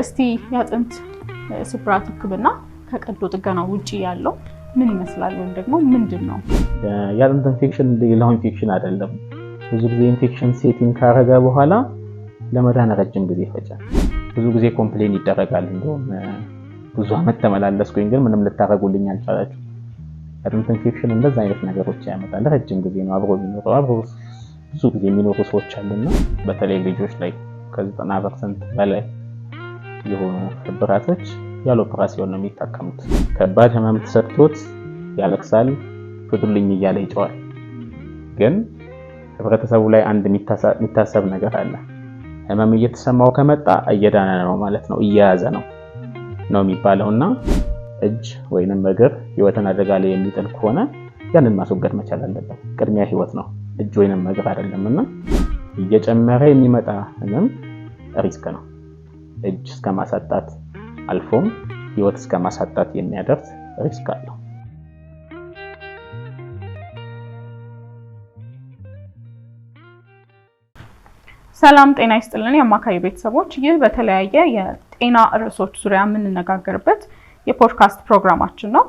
እስቲ የአጥንት ስብራት ሕክምና ከቀዶ ጥገና ውጪ ያለው ምን ይመስላል ወይም ደግሞ ምንድን ነው? የአጥንት ኢንፌክሽን ሌላው ኢንፌክሽን አይደለም። ብዙ ጊዜ ኢንፌክሽን set in ካረገ በኋላ ለመዳን ረጅም ጊዜ ይፈጃል። ብዙ ጊዜ complain ይደረጋል። እንደውም ብዙ አመት ተመላለስኩኝ ግን ምንም ልታረጉልኝ አልቻላችሁ። የአጥንት ኢንፌክሽን እንደዛ አይነት ነገሮች ያመጣል። ረጅም ጊዜ ነው አብሮ የሚኖረው፣ አብሮ ብዙ ጊዜ የሚኖሩ ሰዎች አሉና በተለይ ልጆች ላይ ከ90% በላይ የሆኑ ስብራቶች ያለ ኦፕራሲዮን ነው የሚታከሙት። ከባድ ህመም ተሰጥቶት ያለቅሳል፣ ፍቱልኝ እያለ ይጮሃል። ግን ህብረተሰቡ ላይ አንድ የሚታሰብ ነገር አለ። ህመም እየተሰማው ከመጣ እየዳነ ነው ማለት ነው፣ እየያዘ ነው ነው የሚባለውና እጅ ወይንም እግር ህይወትን አደጋ ላይ የሚጥል ከሆነ ያንን ማስወገድ መቻል አለበት። ቅድሚያ ህይወት ነው፣ እጅ ወይንም እግር አይደለምና እየጨመረ የሚመጣ ህመም risk ነው። እጅ እስከ ማሳጣት አልፎም ህይወት እስከ ማሳጣት የሚያደርስ risk አለው። ሰላም ጤና ይስጥልን የአማካሪ ቤተሰቦች፣ ይህ በተለያየ የጤና ርዕሶች ዙሪያ የምንነጋገርበት የፖድካስት ፕሮግራማችን ነው።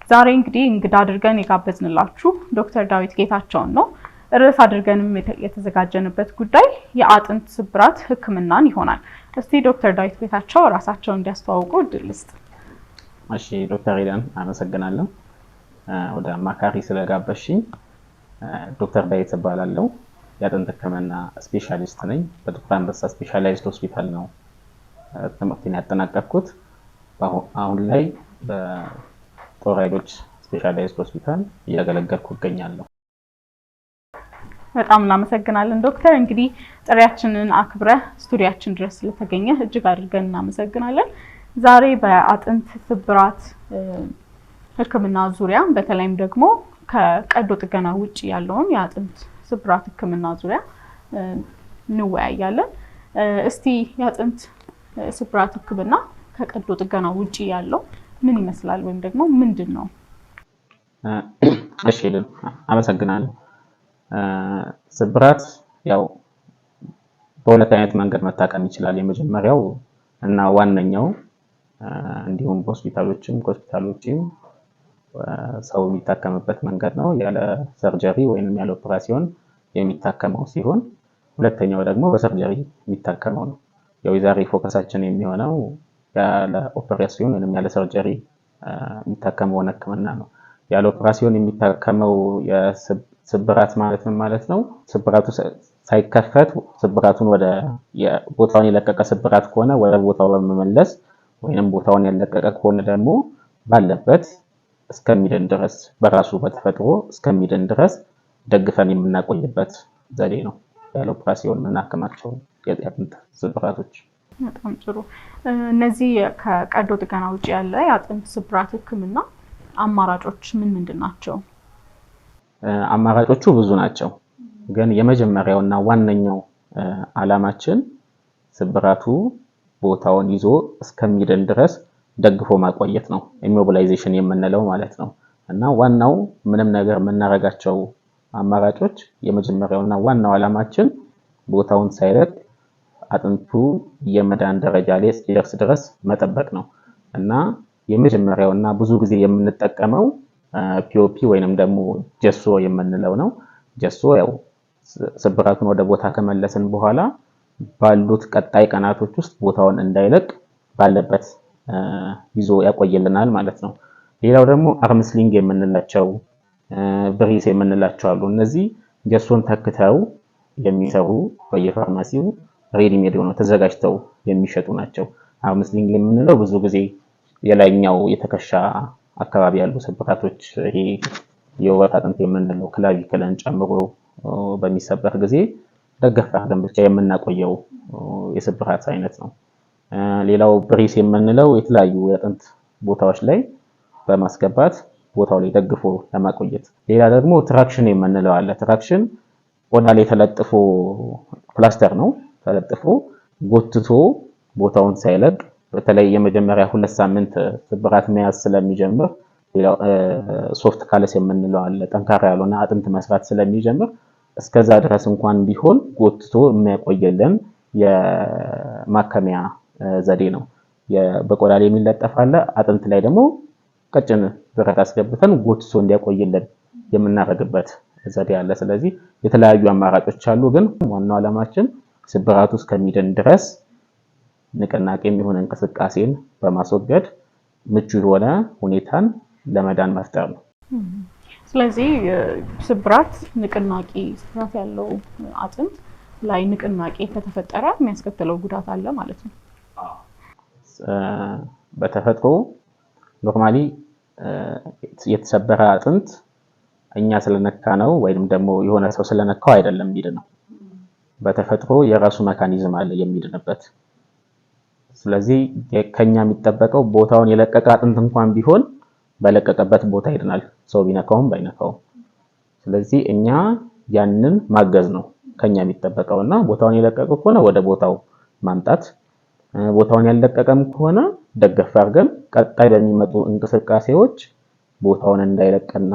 ዛሬ እንግዲህ እንግዳ አድርገን የጋበዝንላችሁ ዶክተር ዳዊት ጌታቸውን ነው። ርዕስ አድርገንም የተዘጋጀንበት ጉዳይ የአጥንት ስብራት ህክምናን ይሆናል። እስቲ ዶክተር ዳዊት ጌታቸው ራሳቸውን እንዲያስተዋውቁ እድል ልስጥ። እሺ ዶክተር ኤደን አመሰግናለሁ ወደ አማካሪ ስለጋበዝሽኝ። ዶክተር ዳዊት እባላለሁ። የአጥንት ህክምና ስፔሻሊስት ነኝ። በጥቁር አንበሳ ስፔሻላይዝድ ሆስፒታል ነው ትምህርቴን ያጠናቀቅኩት። አሁን ላይ በጦር ኃይሎች ስፔሻላይዝድ ሆስፒታል እያገለገልኩ እገኛለሁ። በጣም እናመሰግናለን ዶክተር። እንግዲህ ጥሪያችንን አክብረህ ስቱዲያችን ድረስ ስለተገኘ እጅግ አድርገን እናመሰግናለን። ዛሬ በአጥንት ስብራት ህክምና ዙሪያ በተለይም ደግሞ ከቀዶ ጥገና ውጪ ያለውን የአጥንት ስብራት ህክምና ዙሪያ እንወያያለን። እስቲ የአጥንት ስብራት ህክምና ከቀዶ ጥገና ውጪ ያለው ምን ይመስላል ወይም ደግሞ ምንድን ነው? እሺ አመሰግናለሁ። ስብራት ያው በሁለት አይነት መንገድ መታከም ይችላል። የመጀመሪያው እና ዋነኛው እንዲሁም በሆስፒታሎችም ከሆስፒታሎችም ሰው የሚታከምበት መንገድ ነው፣ ያለ surgery ወይንም ያለ ኦፕራሲዮን የሚታከመው ሲሆን፣ ሁለተኛው ደግሞ በ surgery የሚታከመው ነው። ያው የዛሬ focus ኣችን የሚሆነው ያለ ኦፕራሲዮን ወይንም ያለ surgery የሚታከመውን ህክምና ነው። ያለ ኦፕራሲዮን የሚታከመው ስብራት ማለት ምን ማለት ነው? ስብራቱ ሳይከፈት ስብራቱን ወደ ቦታውን የለቀቀ ስብራት ከሆነ ወደ ቦታው በመመለስ ወይንም ቦታውን ያለቀቀ ከሆነ ደግሞ ባለበት እስከሚድን ድረስ በራሱ በተፈጥሮ እስከሚድን ድረስ ደግፈን የምናቆይበት ዘዴ ነው ያለ ኦፕራሲዮን የምናክማቸው የአጥንት ስብራቶች። በጣም ጥሩ። እነዚህ ከቀዶ ጥገና ውጭ ያለ የአጥንት ስብራት ህክምና አማራጮች ምን ምንድን ናቸው? አማራጮቹ ብዙ ናቸው። ግን የመጀመሪያውና ዋነኛው አላማችን ስብራቱ ቦታውን ይዞ እስከሚድን ድረስ ደግፎ ማቆየት ነው፣ immobilization የምንለው ማለት ነው። እና ዋናው ምንም ነገር የምናደርጋቸው አማራጮች የመጀመሪያውና ዋናው አላማችን ቦታውን ሳይለቅ አጥንቱ የመዳን ደረጃ ላይ እስኪደርስ ድረስ መጠበቅ ነው። እና የመጀመሪያውና ብዙ ጊዜ የምንጠቀመው POP ወይንም ደግሞ ጀሶ የምንለው ነው። ጀሶ ያው ስብራቱን ወደ ቦታ ከመለስን በኋላ ባሉት ቀጣይ ቀናቶች ውስጥ ቦታውን እንዳይለቅ ባለበት ይዞ ያቆይልናል ማለት ነው። ሌላው ደግሞ arm sling የምንላቸው brace የምንላቸው አሉ። እነዚህ ጀሶን ተክተው የሚሰሩ በየፋርማሲው ready made ሆነው ተዘጋጅተው የሚሸጡ ናቸው። arm sling የምንለው ብዙ ጊዜ የላይኛው የትከሻ አካባቢ ያሉ ስብራቶች ይሄ የውበት አጥንት የምንለው clavicle ን ጨምሮ በሚሰበር ጊዜ ደገፍ አድርገን ብቻ የምናቆየው የስብራት አይነት ነው። ሌላው brace የምንለው የተለያዩ የአጥንት ቦታዎች ላይ በማስገባት ቦታው ላይ ደግፎ ለማቆየት። ሌላ ደግሞ traction የምንለው አለ። traction ቆዳ ላይ ተለጥፎ ፕላስተር ነው፣ ተለጥፎ ጎትቶ ቦታውን ሳይለቅ በተለይ የመጀመሪያ 2 ሳምንት ስብራት መያዝ ስለሚጀምር፣ ሌላው soft callus የምንለው አለ፣ ጠንካራ ያልሆነ አጥንት መስራት ስለሚጀምር እስከዛ ድረስ እንኳን ቢሆን ጎትቶ የሚያቆየልን የማከሚያ ዘዴ ነው። በቆዳ ላይ የሚለጠፍ አለ። አጥንት ላይ ደግሞ ቀጭን ብረት አስገብተን ጎትቶ እንዲያቆይልን የምናደርግበት ዘዴ አለ። ስለዚህ የተለያዩ አማራጮች አሉ። ግን ዋናው ዓላማችን ስብራቱ እስከሚድን ድረስ ንቅናቄ የሚሆን እንቅስቃሴን በማስወገድ ምቹ የሆነ ሁኔታን ለመዳን መፍጠር ነው። ስለዚህ ስብራት ንቅናቄ ስብራት ያለው አጥንት ላይ ንቅናቄ ከተፈጠረ የሚያስከትለው ጉዳት አለ ማለት ነው። በተፈጥሮ normally የተሰበረ አጥንት እኛ ስለነካ ነው ወይም ደግሞ የሆነ ሰው ስለነካው አይደለም የሚድነው። በተፈጥሮ የራሱ mechanism አለ የሚድንበት። ስለዚህ ከኛ የሚጠበቀው ቦታውን የለቀቀ አጥንት እንኳን ቢሆን በለቀቀበት ቦታ ይድናል፣ ሰው ቢነካውም ባይነካውም። ስለዚህ እኛ ያንን ማገዝ ነው ከኛ የሚጠበቀው እና ቦታውን የለቀቀ ከሆነ ወደ ቦታው ማምጣት፣ ቦታውን ያልለቀቀም ከሆነ ደገፍ አድርገን ቀጣይ በሚመጡ እንቅስቃሴዎች ቦታውን እንዳይለቅና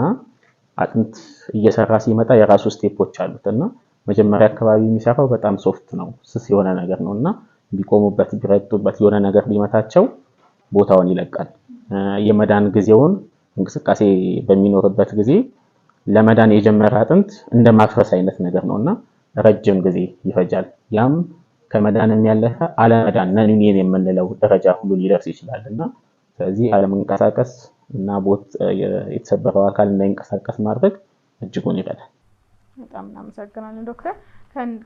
አጥንት እየሰራ ሲመጣ የራሱ step ኦች አሉት እና መጀመሪያ አካባቢ የሚሰራው በጣም soft ነው፣ ስስ የሆነ ነገር ነው እና ቢቆሙበት ቢረግጡበት የሆነ ነገር ቢመታቸው ቦታውን ይለቃል። የመዳን ጊዜውን እንቅስቃሴ በሚኖርበት ጊዜ ለመዳን የጀመረ አጥንት እንደ ማፍረስ አይነት ነገር ነው እና ረጅም ጊዜ ይፈጃል። ያም ከመዳንም ያለፈ አለመዳን nonunion የምንለው ደረጃ ሁሉ ሊደርስ ይችላል እና ስለዚህ አለመንቀሳቀስ እና የተሰበረው አካል እንዳይንቀሳቀስ ማድረግ እጅጉን ይረዳል። በጣም እናመሰግናለን ዶክተር።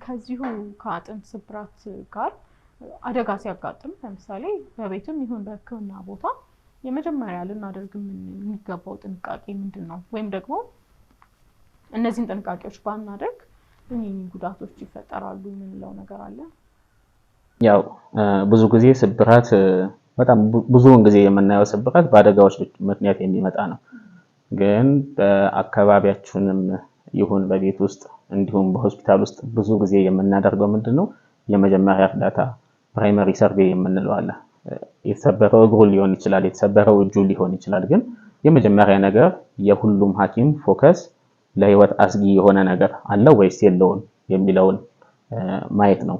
ከዚሁ ከአጥንት ስብራት ጋር አደጋ ሲያጋጥም ለምሳሌ በቤትም ይሁን በሕክምና ቦታ የመጀመሪያ ልናደርግ የሚገባው ጥንቃቄ ምንድን ነው? ወይም ደግሞ እነዚህን ጥንቃቄዎች ባናደርግ እኚህ ጉዳቶች ይፈጠራሉ የምንለው ነገር አለ? ያው ብዙ ጊዜ ስብራት በጣም ብዙውን ጊዜ የምናየው ስብራት በአደጋዎች ምክንያት የሚመጣ ነው። ግን በአካባቢያችንም ይሁን በቤት ውስጥ እንዲሁም በሆስፒታል ውስጥ ብዙ ጊዜ የምናደርገው ምንድነው? የመጀመሪያ እርዳታ primary survey የምንለው አለ። የተሰበረው እግሩ ሊሆን ይችላል፣ የተሰበረው እጁ ሊሆን ይችላል። ግን የመጀመሪያ ነገር የሁሉም ሐኪም focus ለህይወት አስጊ የሆነ ነገር አለው ወይስ የለውም የሚለውን ማየት ነው።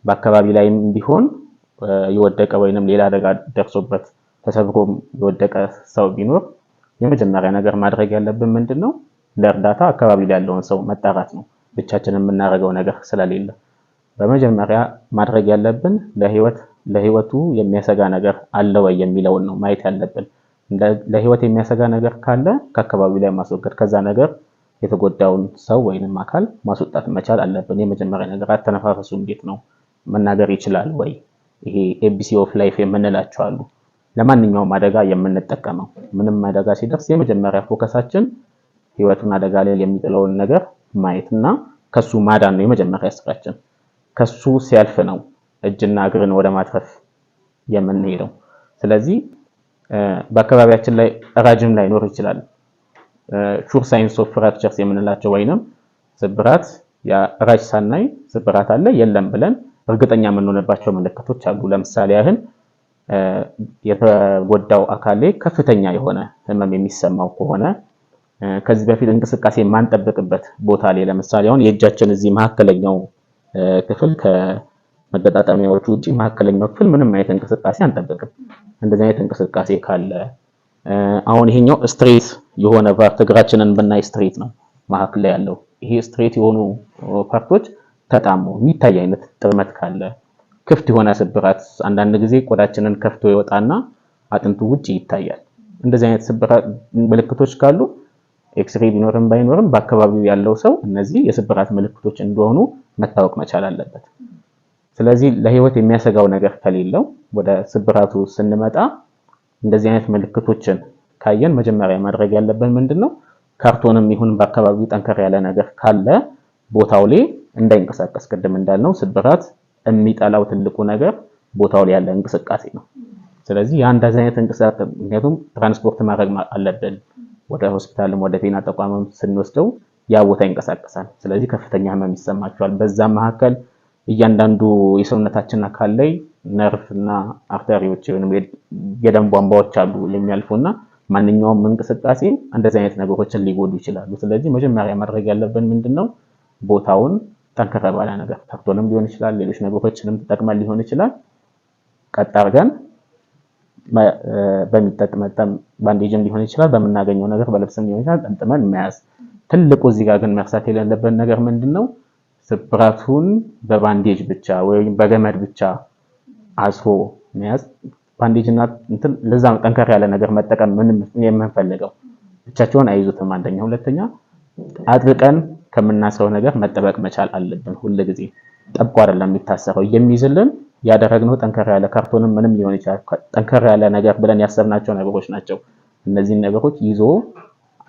በአካባቢ ላይም ቢሆን የወደቀ ወይንም ሌላ አደጋ ደርሶበት ተሰብሮም የወደቀ ሰው ቢኖር የመጀመሪያ ነገር ማድረግ ያለብን ምንድነው? ለእርዳታ አካባቢ ላይ ያለውን ሰው መጣራት ነው። ብቻችንን የምናደርገው ነገር ስለሌለ በመጀመሪያ ማድረግ ያለብን ለህይወቱ የሚያሰጋ ነገር አለ ወይ የሚለውን ነው ማየት ያለብን። ለህይወት የሚያሰጋ ነገር ካለ ከአካባቢው ላይ ማስወገድ፣ ከዛ ነገር የተጎዳውን ሰው ወይንም አካል ማስወጣት መቻል አለብን። የመጀመሪያ ነገር አተነፋፈሱ እንዴት ነው? መናገር ይችላል ወይ? ይሄ ABC of life የምንላቸው አሉ። ለማንኛውም አደጋ የምንጠቀመው ምንም አደጋ ሲደርስ የመጀመሪያ focus ኣችን ህይወቱን አደጋ ላይ የሚጥለውን ነገር ማየትና ከሱ ማዳን ነው የመጀመሪያ ስራችን። ከሱ ሲያልፍ ነው እጅና እግርን ወደ ማትረፍ የምንሄደው። ስለዚህ በአካባቢያችን ላይ ራጅም ላይኖር ይችላል። sure signs of fractures የምንላቸው ወይንም ስብራት ራጅ ሳናይ ስብራት አለ የለም ብለን እርግጠኛ የምንሆንባቸው ምልክቶች አሉ። ለምሳሌ ያህል የተጎዳው አካል ላይ ከፍተኛ የሆነ ህመም የሚሰማው ከሆነ፣ ከዚህ በፊት እንቅስቃሴ የማንጠብቅበት ቦታ ላይ ለምሳሌ አሁን የእጃችን እዚህ መካከለኛው ክፍል ከመገጣጠሚያዎቹ ውጪ መካከለኛው ክፍል ምንም አይነት እንቅስቃሴ አንጠብቅም። እንደዚህ አይነት እንቅስቃሴ ካለ፣ አሁን ይሄኛው straight የሆነ part እግራችንን ብናይ straight ነው መካከል ላይ ያለው። ይሄ straight የሆኑ part ኦች ተጣሞ የሚታይ አይነት ጥመት ካለ፣ ክፍት የሆነ ስብራት አንዳንድ ጊዜ ቆዳችንን ከፍቶ ይወጣና አጥንቱ ውጪ ይታያል። እንደዚህ አይነት ስብራት ምልክቶች ካሉ ኤክስሬ ቢኖርም ባይኖርም በአካባቢው ያለው ሰው እነዚህ የስብራት ምልክቶች እንደሆኑ መታወቅ መቻል አለበት። ስለዚህ ለህይወት የሚያሰጋው ነገር ከሌለው ወደ ስብራቱ ስንመጣ እንደዚህ አይነት ምልክቶችን ካየን መጀመሪያ ማድረግ ያለብን ምንድነው? ካርቶንም ይሁን በአካባቢው ጠንከር ያለ ነገር ካለ ቦታው ላይ እንዳይንቀሳቀስ፣ ቅድም እንዳልነው ስብራት የሚጠላው ትልቁ ነገር ቦታው ላይ ያለ እንቅስቃሴ ነው። ስለዚህ ያ እንደዚህ አይነት እንቅስቃሴ ምክንያቱም ትራንስፖርት ማድረግ አለብን፣ ወደ ሆስፒታልም ወደ ጤና ተቋምም ስንወስደው ያ ቦታ ይንቀሳቀሳል። ስለዚህ ከፍተኛ ህመም ይሰማቸዋል። በዛ መካከል እያንዳንዱ የሰውነታችን አካል ላይ ነርቭ እና artery ዎች ወይም የደም ቧንቧዎች አሉ የሚያልፉና ማንኛውም እንቅስቃሴ እንደዚህ አይነት ነገሮችን ሊጎዱ ይችላሉ። ስለዚህ መጀመሪያ ማድረግ ያለብን ምንድነው? ቦታውን ጠንከር ባለ ነገር ካርቶንም ሊሆን ይችላል፣ ሌሎች ነገሮችንም ተጠቅመን ሊሆን ይችላል። ቀጥ አድርገን በሚጠመጠም bandage ም ሊሆን ይችላል፣ በምናገኘው ነገር በልብስም ሊሆን ይችላል፣ ጠምጥመን መያዝ። ትልቁ እዚህ ጋር ግን መርሳት የሌለብን ነገር ምንድነው? ስብራቱን በ bandage ብቻ ወይም በገመድ ብቻ አስሮ መያዝ። Bandage እና እንትን ለዛ ጠንከር ያለ ነገር መጠቀም ምንም የምንፈልገው ብቻቸውን አይይዙትም። አንደኛ፣ ሁለተኛ አጥብቀን ከምናስረው ነገር መጠበቅ መቻል አለብን። ሁል ጊዜ ጠብቆ አይደለም የሚታሰረው፣ የሚይዝልን ያደረግነው ጠንከር ያለ ካርቶንም ምንም ሊሆን ይችላል። ጠንከር ያለ ነገር ብለን ያሰብናቸው ነገሮች ናቸው። እነዚህን ነገሮች ይዞ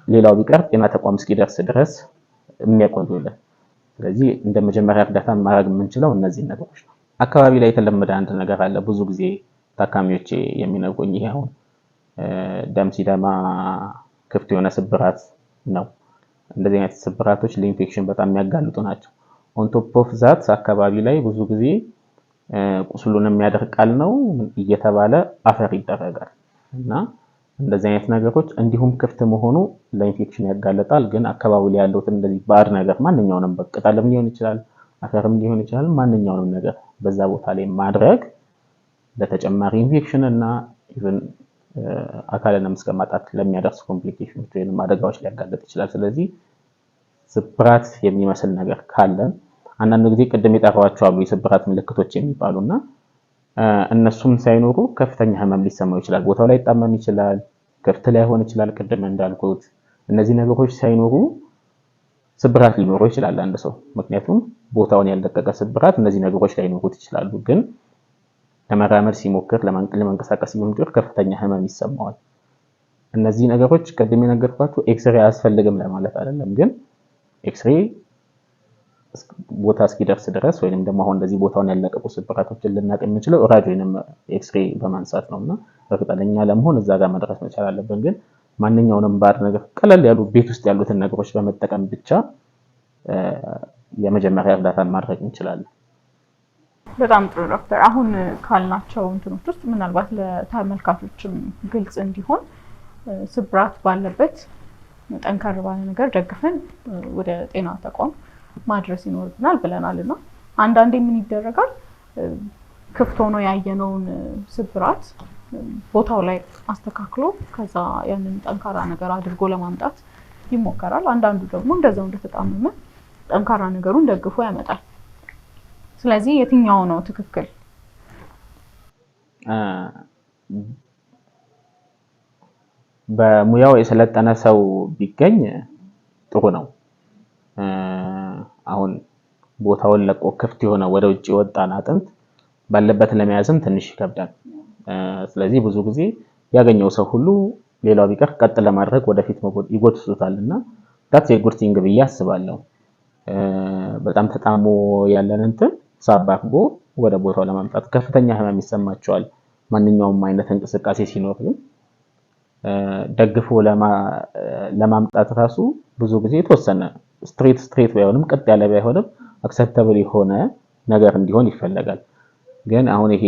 ሌላው ቢቀር ጤና ተቋም እስኪደርስ ድረስ የሚያቆዩልን። ስለዚህ እንደ መጀመሪያ እርዳታ ማድረግ የምንችለው እነዚህን ነገሮች ነው። አካባቢ ላይ የተለመደ አንድ ነገር አለ። ብዙ ጊዜ ታካሚዎቼ የሚነግሩኝ ይሄ አሁን ደም ሲደማ ክፍት የሆነ ስብራት ነው። እንደዚህ አይነት ስብራቶች ለኢንፌክሽን በጣም የሚያጋልጡ ናቸው። On top of that አካባቢ ላይ ብዙ ጊዜ ቁስሉንም ያደርቃል ነው እየተባለ አፈር ይደረጋል እና እንደዚህ አይነት ነገሮች እንዲሁም ክፍት መሆኑ ለኢንፌክሽን ያጋልጣል። ግን አካባቢው ላይ ያሉትን እንደዚህ ባዕድ ነገር ማንኛውንም ቅጠልም ሊሆን ይችላል፣ አፈርም ሊሆን ይችላል፣ ማንኛውንም ነገር በዛ ቦታ ላይ ማድረግ ለተጨማሪ ኢንፌክሽን እና even አካልንም እስከ ማጣት ለሚያደርስ complication ኖች ወይም አደጋዎች ሊያጋልጥ ይችላል። ስለዚህ ስብራት የሚመስል ነገር ካለን አንዳንድ ጊዜ ቅድም የጠራኋቸው አሉ የስብራት ምልክቶች የሚባሉና እነሱም ሳይኖሩ ከፍተኛ ህመም ሊሰማው ይችላል። ቦታው ላይ ሊጣመም ይችላል፣ ክፍት ላይሆን ይችላል። ቅድም እንዳልኩት እነዚህ ነገሮች ሳይኖሩ ስብራት ሊኖረው ይችላል አንድ ሰው። ምክንያቱም ቦታውን ያልለቀቀ ስብራት እነዚህ ነገሮች ላይኖሩት ይችላሉ። ግን ለመራመድ ሲሞክር፣ ለመንቀሳቀስ ሲሞክር ከፍተኛ ህመም ይሰማዋል። እነዚህ ነገሮች ቅድም የነገርኳችሁ ኤክስሬ አያስፈልግም ለማለት አይደለም፣ ግን ኤክስሬ ቦታ እስኪደርስ ድረስ ወይንም ደግሞ አሁን እንደዚህ ቦታውን ያለቀቁ ስብራቶችን ልናውቅ የምንችለው ራጅ ወይንም ኤክስሬ በማንሳት ነውና እርግጠኛ ለመሆን እዛ ጋር መድረስ መቻል አለብን። ግን ማንኛውንም ባዕድ ነገር ቀለል ያሉ ቤት ውስጥ ያሉትን ነገሮች በመጠቀም ብቻ የመጀመሪያ እርዳታ ማድረግ እንችላለን። በጣም ጥሩ ዶክተር። አሁን ካልናቸው እንትኖች ውስጥ ምናልባት ለተመልካቾችም ግልጽ እንዲሆን ስብራት ባለበት ጠንከር ባለ ነገር ደግፈን ወደ ጤና ተቋም ማድረስ ይኖርብናል ብለናል እና አንዳንዴ ምን ይደረጋል? ክፍት ሆኖ ያየነውን ስብራት ቦታው ላይ አስተካክሎ ከዛ ያንን ጠንካራ ነገር አድርጎ ለማምጣት ይሞከራል። አንዳንዱ ደግሞ እንደዛው እንደተጣመመ ጠንካራ ነገሩን ደግፎ ያመጣል። ስለዚህ የትኛው ነው ትክክል? በሙያው የሰለጠነ ሰው ቢገኝ ጥሩ ነው። አሁን ቦታውን ለቆ ክፍት የሆነ ወደ ውጭ የወጣን አጥንት ባለበት ለመያዝም ትንሽ ይከብዳል። ስለዚህ ብዙ ጊዜ ያገኘው ሰው ሁሉ ሌላው ቢቀር ቀጥ ለማድረግ ወደፊት ይጎትቱታል እና that's a good thing ብዬ አስባለሁ። በጣም ተጣሞ ያለን እንትን ሳብ አድርጎ ወደ ቦታው ለማምጣት ከፍተኛ ህመም ይሰማቸዋል። ማንኛውም አይነት እንቅስቃሴ ሲኖር ግን ደግፎ ለማምጣት ራሱ ብዙ ጊዜ የተወሰነ straight ባይሆንም ቀጥ ያለ ባይሆንም acceptable የሆነ ነገር እንዲሆን ይፈለጋል። ግን አሁን ይሄ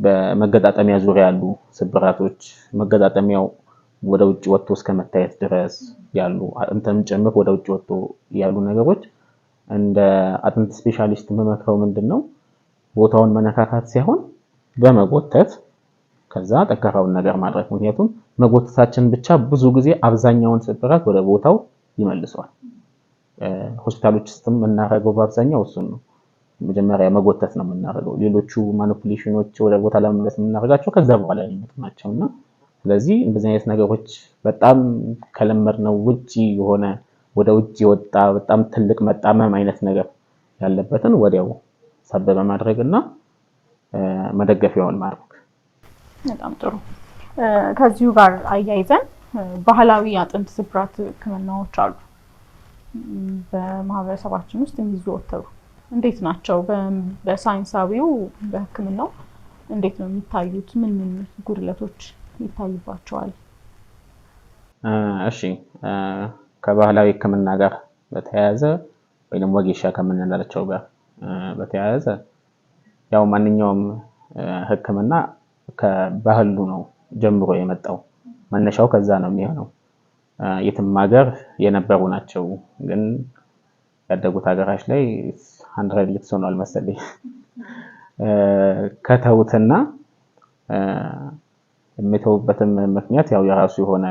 በመገጣጠሚያ ዙሪያ ያሉ ስብራቶች መገጣጠሚያው ወደ ውጭ ወጥቶ እስከ መታየት ድረስ ያሉ አጥንትም ጭምር ወደ ውጭ ወጥቶ ያሉ ነገሮች እንደ አጥንት specialist የምመክረው ምንድነው ቦታውን መነካካት ሳይሆን በመጎተት ከዛ ጠንካራውን ነገር ማድረግ። ምክንያቱም መጎተታችን ብቻ ብዙ ጊዜ አብዛኛውን ስብራት ወደ ቦታው ይመልሰዋል። ሆስፒታሎች ውስጥም የምናደርገው በአብዛኛው እሱን ነው። መጀመሪያ መጎተት ነው የምናደርገው። ሌሎቹ manipulation ኖች ወደ ቦታ ለመመለስ የምናደርጋቸው ከዛ በኋላ የሚመጡ ናቸው እና ስለዚህ እንደዚህ አይነት ነገሮች በጣም ከለመድነው ውጪ የሆነ ወደ ውጭ የወጣ በጣም ትልቅ መጣመም አይነት ነገር ያለበትን ወዲያው ሳብ በማድረግና መደገፊያውን ማድረግ። በጣም ጥሩ። ከዚሁ ጋር አያይዘን ባህላዊ የአጥንት ስብራት ሕክምናዎች አሉ በማህበረሰባችን ውስጥ የሚዘወተሩ እንዴት ናቸው? በሳይንሳዊው በሕክምናው እንዴት ነው የሚታዩት? ምን ምን ጉድለቶች ይታዩባቸዋል? እሺ፣ ከባህላዊ ሕክምና ጋር በተያያዘ ወይንም ወጌሻ ከምንላቸው ጋር በተያያዘ ያው ማንኛውም ሕክምና ከባህሉ ነው ጀምሮ የመጣው፣ መነሻው ከዛ ነው የሚሆነው። የትም ሀገር የነበሩ ናቸው፣ ግን ያደጉት ሀገራች ላይ 100 years ሆኗል መሰለኝ ከተውትና የሚተውበትም ምክንያት ያው የራሱ የሆነ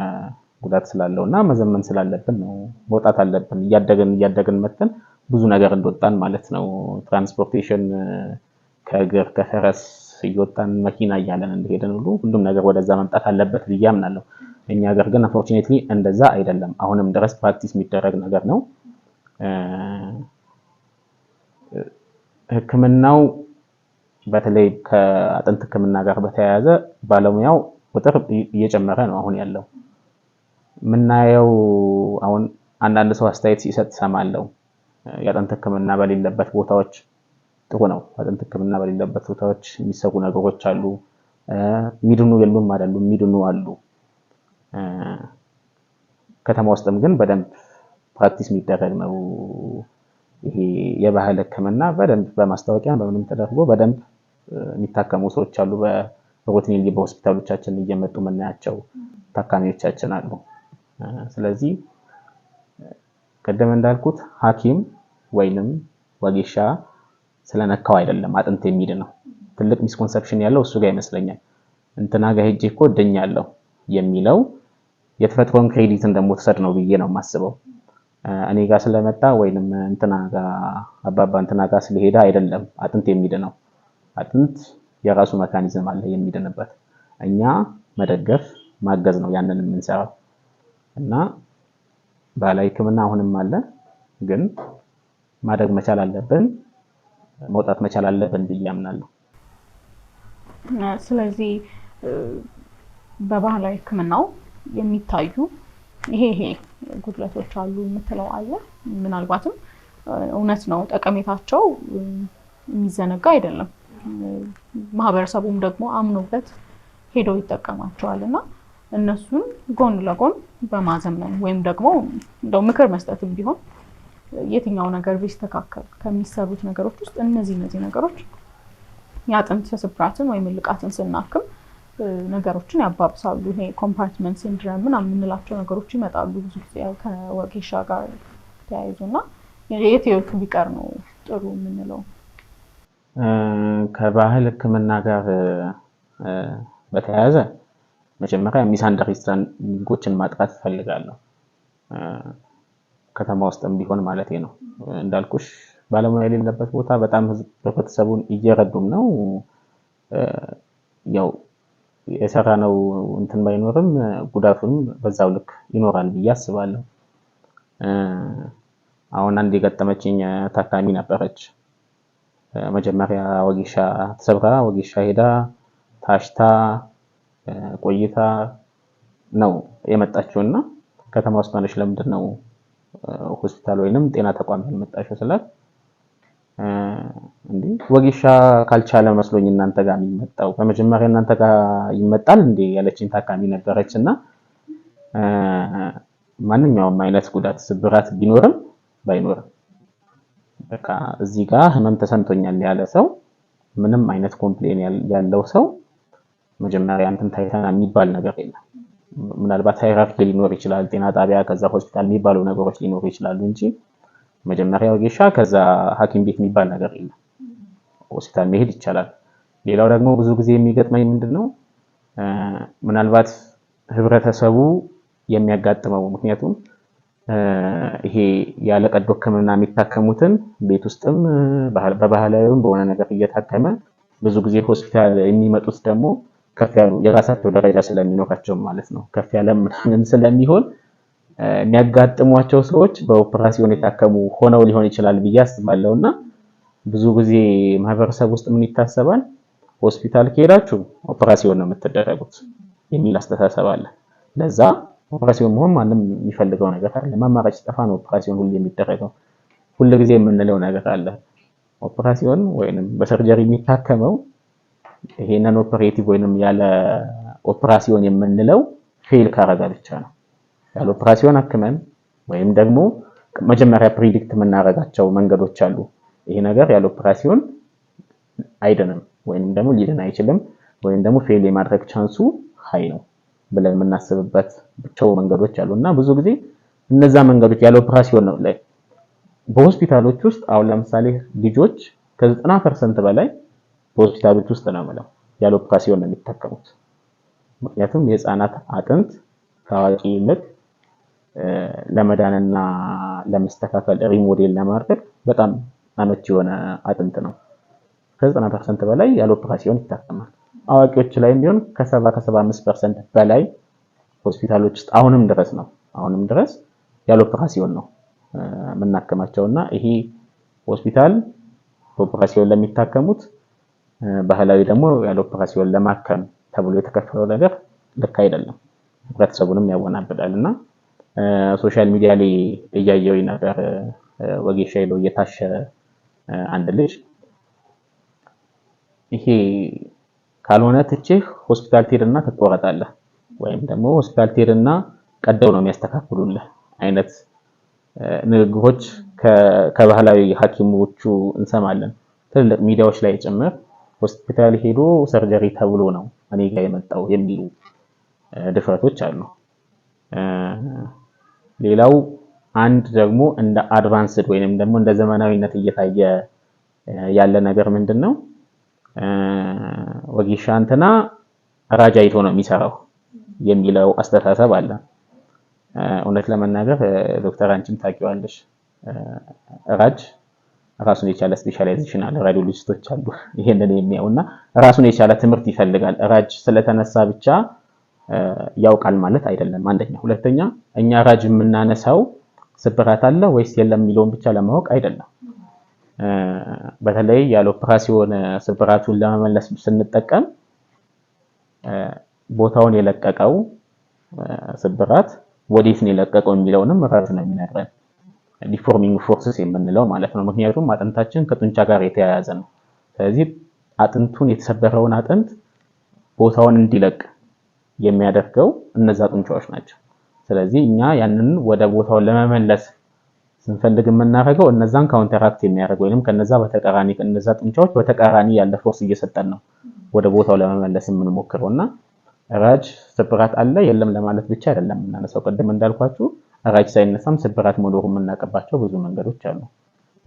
ጉዳት ስላለው እና መዘመን ስላለብን ነው። መውጣት አለብን። እያደግን እያደግን መጥተን ብዙ ነገር እንደወጣን ማለት ነው። Transportation ከእግር ከፈረስ እየወጣን መኪና እያለን እንደሄደን ሁሉ ሁሉም ነገር ወደዛ መምጣት አለበት ብዬ አምናለሁ። እኛ ሀገር ግን unfortunately እንደዛ አይደለም። አሁንም ድረስ practice የሚደረግ ነገር ነው። ሕክምናው በተለይ ከአጥንት ሕክምና ጋር በተያያዘ ባለሙያው ቁጥር እየጨመረ ነው አሁን ያለው የምናየው። አሁን አንዳንድ ሰው አስተያየት ሲሰጥ ሰማለው። የአጥንት ሕክምና በሌለበት ቦታዎች ጥሩ ነው። አጥንት ሕክምና በሌለበት ቦታዎች የሚሰሩ ነገሮች አሉ። የሚድኑ የሉም አይደሉም፣ የሚድኑ አሉ። ከተማ ውስጥም ግን በደንብ practice የሚደረግ ነው። ይሄ የባህል ሕክምና በደንብ በማስታወቂያ በምንም ተደርጎ በደንብ የሚታከሙ ሰዎች አሉ። በ routinely በሆስፒታሎቻችን እየመጡ የምናያቸው ታካሚዎቻችን አሉ። ስለዚህ ቅድም እንዳልኩት ሐኪም ወይንም ወጌሻ ስለነካው አይደለም አጥንት የሚድነው። ትልቅ misconception ያለው እሱ ጋር ይመስለኛል። እንትና ጋር ሄጄ እኮ ድኛለሁ የሚለው የተፈጥሮን credit እንደመውሰድ ነው ብዬ ነው የማስበው። እኔ ጋር ስለመጣ ወይንም እንትና ጋር አባባ እንትና ጋር ስለሄደ አይደለም አጥንት የሚድነው። አጥንት የራሱ mechanism አለ የሚድንበት። እኛ መደገፍ ማገዝ ነው ያንን የምንሰራው። እና ባህላዊ ሕክምና አሁንም አለ፣ ግን ማደግ መቻል አለብን፣ መውጣት መቻል አለብን ብዬ አምናለሁ። ስለዚህ በባህላዊ ሕክምናው የሚታዩ ይሄ ይሄ ጉድለቶች አሉ የምትለው አለ? ምናልባትም እውነት ነው ጠቀሜታቸው የሚዘነጋ አይደለም። ማህበረሰቡም ደግሞ አምኖበት ሄደው ይጠቀማቸዋል እና እነሱን ጎን ለጎን በማዘመን ወይም ደግሞ እንደው ምክር መስጠትም ቢሆን የትኛው ነገር ቢስተካከል ከሚሰሩት ነገሮች ውስጥ እነዚህ እነዚህ ነገሮች የአጥንት ስብራትን ወይም ልቃትን ስናክም ነገሮችን ያባብሳሉ። ይሄ compartment syndrome ምናምን የምንላቸው ነገሮች ይመጣሉ ብዙ ጊዜ ከወጌሻ ጋር ተያይዞ እና የት የቱ ቢቀር ነው ጥሩ የምንለው? ከባህል ሕክምና ጋር በተያያዘ መጀመሪያ misunderstanding ኦችን ማጥራት እፈልጋለሁ። ከተማ ውስጥም ቢሆን ማለት ነው። እንዳልኩሽ ባለሙያ የሌለበት ቦታ በጣም ህብረተሰቡን እየረዱም ነው። ያው የሰራነው እንትን ባይኖርም ጉዳቱንም በዛው ልክ ይኖራል ብዬ አስባለሁ። አሁን አንድ የገጠመችኝ ታካሚ ነበረች። መጀመሪያ ወጌሻ ተሰብራ ወጌሻ ሄዳ ታሽታ ቆይታ ነው የመጣችውና ከተማ ውስጥ ሆነሽ ለምንድን ነው ሆስፒታል ወይንም ጤና ተቋም ያልመጣሽው ስላት፣ እንዴ ወጌሻ ካልቻለ መስሎኝ እናንተ ጋር የሚመጣው፣ በመጀመሪያ እናንተ ጋር ይመጣል እንዴ ያለችኝ ታካሚ ነበረች። እና ማንኛውም አይነት ጉዳት ስብራት ቢኖርም ባይኖርም በቃ እዚህ ጋር ህመም ተሰምቶኛል ያለ ሰው፣ ምንም አይነት complain ያለው ሰው መጀመሪያ እንትን ታይተና የሚባል ነገር የለም። ምናልባት hierarchy ሊኖር ይችላል፣ ጤና ጣቢያ ከዛ ሆስፒታል የሚባሉ ነገሮች ሊኖሩ ይችላሉ እንጂ መጀመሪያ ወጌሻ ከዛ ሐኪም ቤት የሚባል ነገር የለም። ሆስፒታል መሄድ ይቻላል። ሌላው ደግሞ ብዙ ጊዜ የሚገጥመኝ ምንድነው፣ ምናልባት ህብረተሰቡ የሚያጋጥመው፣ ምክንያቱም ይሄ ያለ ቀዶ ሕክምና የሚታከሙትን ቤት ውስጥም በባህላዊም በሆነ ነገር እየታከመ ብዙ ጊዜ ሆስፒታል የሚመጡት ደግሞ ከፍ ያሉ የራሳቸው ደረጃ ስለሚኖራቸው ማለት ነው፣ ከፍ ያለ ምናምን ስለሚሆን የሚያጋጥሟቸው ሰዎች በኦፕራሲዮን የታከሙ ሆነው ሊሆን ይችላል ብዬ አስባለሁ። እና ብዙ ጊዜ ማህበረሰብ ውስጥ ምን ይታሰባል? ሆስፒታል ከሄዳችሁ ኦፕራሲዮን ነው የምትደረጉት የሚል አስተሳሰብ አለ። ለዛ ኦፕራሲዮን መሆን ማንም የሚፈልገው ነገር አለ። አማራጭ ሲጠፋ ነው ኦፕራሲዮን ሁሌ የሚደረገው። ሁል ጊዜ የምንለው ነገር አለ። ኦፕራሲዮን ወይንም በ surgery የሚታከመው ይሄ non operative ወይንም ያለ ኦፕራሲዮን የምንለው fail ካረገ ብቻ ነው። ያለ ኦፕራሲዮን አክመን ወይም ደግሞ መጀመሪያ predict የምናደርጋቸው መንገዶች አሉ። ይሄ ነገር ያለ ኦፕራሲዮን አይድንም ወይንም ደግሞ ሊድን አይችልም ወይንም ደግሞ fail የማድረግ chance ኡ high ነው ብለን የምናስብበት ብቻው መንገዶች አሉ። እና ብዙ ጊዜ እነዛ መንገዶች ያለ ኦፕራሲዮን ነው ላይ በሆስፒታሎች ውስጥ አሁን ለምሳሌ ልጆች ከ90% በላይ በሆስፒታሎች ውስጥ ነው የምለው ያለ ኦፕራሲዮን ነው የሚታከሙት። ምክንያቱም የህፃናት አጥንት ከአዋቂ ይልቅ ለመዳንና ለመስተካከል remodel ለማድረግ በጣም አመቺ የሆነ አጥንት ነው። ከ90% በላይ ያለ ኦፕራሲዮን ይታከማል። አዋቂዎች ላይም ቢሆን ከ70 ከ75% በላይ ሆስፒታሎች ውስጥ አሁንም ድረስ ያለ ኦፕራሲዮን ነው የምናክማቸው። እና ይሄ ሆስፒታል በኦፕራሲዮን ለሚታከሙት፣ ባህላዊ ደግሞ ያለ ኦፕራሲዮን ለማከም ተብሎ የተከፈለው ነገር ልክ አይደለም። ህብረተሰቡንም ያወናብዳል። እና social media ላይ እያየው ነበር፣ ወጌሻ ይለው እየታሸ አንድ ልጅ ይሄ ካልሆነ ትቼህ ሆስፒታል ትሄድና ትቆረጣለህ ወይም ደግሞ ሆስፒታል ትሄድና ቀደው ነው የሚያስተካክሉልህ አይነት ንግግሮች ከባህላዊ ሐኪሞቹ እንሰማለን። ትልልቅ ሚዲያዎች ላይ ጭምር ሆስፒታል ሄዶ surgery ተብሎ ነው እኔ ጋር የመጣው የሚሉ ድፍረቶች አሉ። ሌላው አንድ ደግሞ እንደ advanced ወይንም ደግሞ እንደ ዘመናዊነት እየታየ ያለ ነገር ምንድን ነው? ወጌሻ እንትና ራጅ አይቶ ነው የሚሰራው የሚለው አስተሳሰብ አለ። እውነት ለመናገር ዶክተር አንቺም ታውቂዋለሽ፣ ራጅ ራሱን የቻለ specialization አለ። Radiologist ኦች አሉ ይሄንን የሚያው እና ራሱን የቻለ ትምህርት ይፈልጋል። ራጅ ስለተነሳ ብቻ ያውቃል ማለት አይደለም። አንደኛ። ሁለተኛ፣ እኛ ራጅ የምናነሳው ስብራት አለ ወይስ የለም የሚለውን ብቻ ለማወቅ አይደለም። በተለይ ያለ ኦፕራሲዮን ስብራቱን ለመመለስ ስንጠቀም ቦታውን የለቀቀው ስብራት ወዴት ነው የለቀቀው የሚለውንም ራጁ ነው የሚነግረን። Deforming forces የምንለው ማለት ነው። ምክንያቱም አጥንታችን ከጡንቻ ጋር የተያያዘ ነው። ስለዚህ አጥንቱን፣ የተሰበረውን አጥንት ቦታውን እንዲለቅ የሚያደርገው እነዛ ጡንቻዎች ናቸው። ስለዚህ እኛ ያንን ወደ ቦታው ለመመለስ ስንፈልግ የምናደርገው እነዛን counteract የሚያደርግ ወይንም ከነዛ በተቃራኒ፣ ከነዛ ጡንቻዎች በተቃራኒ ያለ force እየሰጠን ነው ወደ ቦታው ለመመለስ የምንሞክረው። እና ራጅ ስብራት አለ የለም ለማለት ብቻ አይደለም የምናነሳው። ቅድም እንዳልኳችሁ ራጅ ሳይነሳም ስብራት መኖሩ የምናውቅባቸው ብዙ መንገዶች አሉ።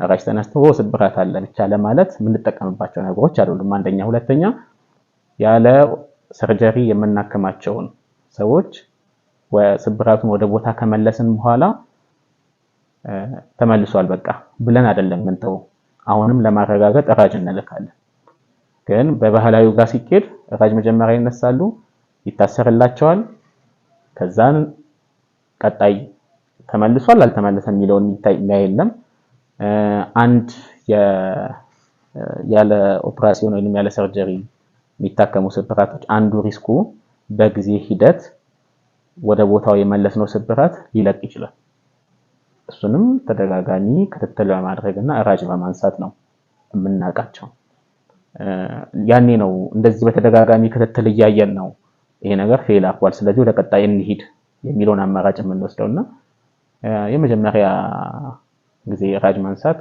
ራጅ ተነስቶ ስብራት አለ ብቻ ለማለት የምንጠቀምባቸው ነገሮች አይደሉም። አንደኛ። ሁለተኛ፣ ያለ surgery የምናክማቸውን ሰዎች ስብራቱን ወደ ቦታ ከመለስን በኋላ ተመልሷል በቃ ብለን አይደለም ምንተው። አሁንም ለማረጋገጥ ራጅ እንልካለን። ግን በባህላዊው ጋር ሲኬድ ራጅ መጀመሪያ ይነሳሉ፣ ይታሰርላቸዋል። ከዛን ቀጣይ ተመልሷል አልተመለሰም የሚለውን የሚታይ የለም። አንድ ያለ ኦፕራሲዮን ወይም ያለ surgery የሚታከሙ ስብራቶች አንዱ risk ኡ በጊዜ ሂደት ወደ ቦታው የመለስነው ስብራት ሊለቅ ይችላል። እሱንም ተደጋጋሚ ክትትል በማድረግ እና ራጅ በማንሳት ነው የምናውቃቸው። ያኔ ነው እንደዚህ በተደጋጋሚ ክትትል እያየን ነው ይሄ ነገር fail አድርጓል፣ ስለዚህ ወደ ቀጣይ እንሂድ የሚለውን አማራጭ የምንወስደው። እና የመጀመሪያ ጊዜ ራጅ ማንሳት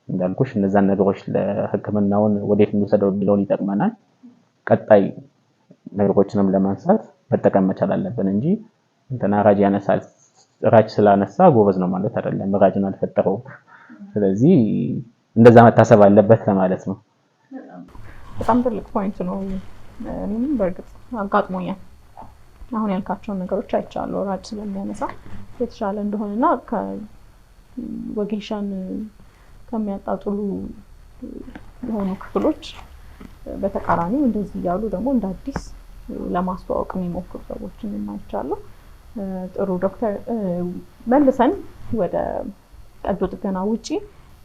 እንዳልኩሽ እነዛን ነገሮች ለሕክምናውን ወዴት እንውሰደው የሚለውን ይጠቅመናል። ቀጣይ ነገሮችንም ለማንሳት መጠቀም መቻል አለብን እንጂ እንትና ራጅ ያነሳል፣ ራጅ ስላነሳ ጎበዝ ነው ማለት አይደለም። ራጅን አልፈጠረውም። ስለዚህ እንደዛ መታሰብ አለበት ለማለት ነው። በጣም ትልቅ point ነው። እኔም በእርግጥ አጋጥሞኛል። አሁን ያልካቸውን ነገሮች አይቻለሁ። ራጅ ስለሚያነሳ የተሻለ እንደሆነና ወጌሻን ከሚያጣጥሉ የሆኑ ክፍሎች በተቃራኒው እንደዚህ እያሉ ደግሞ እንደ አዲስ ለማስተዋወቅ የሚሞክሩ ሰዎችን አይቻለሁ። ጥሩ ዶክተር፣ መልሰን ወደ ቀዶ ጥገና ውጪ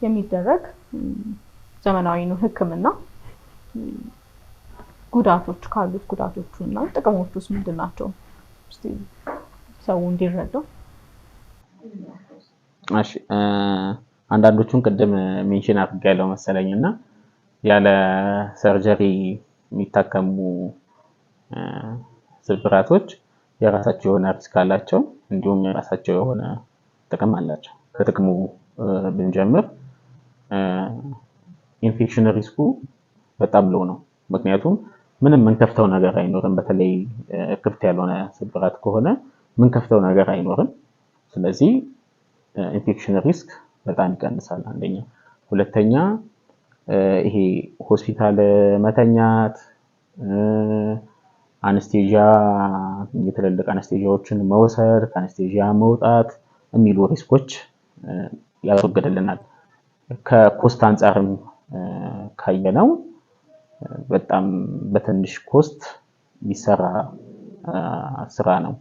የሚደረግ ዘመናዊ ሕክምና ጉዳቶች ካሉት ጉዳቶቹ እና ጥቅሞቹ ውስጥ ምንድን ናቸው? እስቲ ሰው እንዲረዳው። እሺ፣ አንዳንዶቹን ቅድም mention አድርጌያለሁ መሰለኝ። እና ያለ surgery የሚታከሙ ስብራቶች የራሳቸው የሆነ risk አላቸው፣ እንዲሁም የራሳቸው የሆነ ጥቅም አላቸው። ከጥቅሙ ብንጀምር infection risk ኡ በጣም low ነው። ምክንያቱም ምንም የምንከፍተው ነገር አይኖርም። በተለይ ክፍት ያልሆነ ስብራት ከሆነ የምንከፍተው ነገር አይኖርም። ስለዚህ infection risk በጣም ይቀንሳል። አንደኛ። ሁለተኛ፣ ይሄ ሆስፒታል መተኛት፣ Anesthesia፣ የትልልቅ anesthesia ዎችን መውሰድ፣ ከ anesthesia መውጣት የሚሉ risk ኦች ያስወግድልናል። ከ cost አንጻርም ካየነው በጣም በትንሽ cost የሚሰራ ስራ ነው።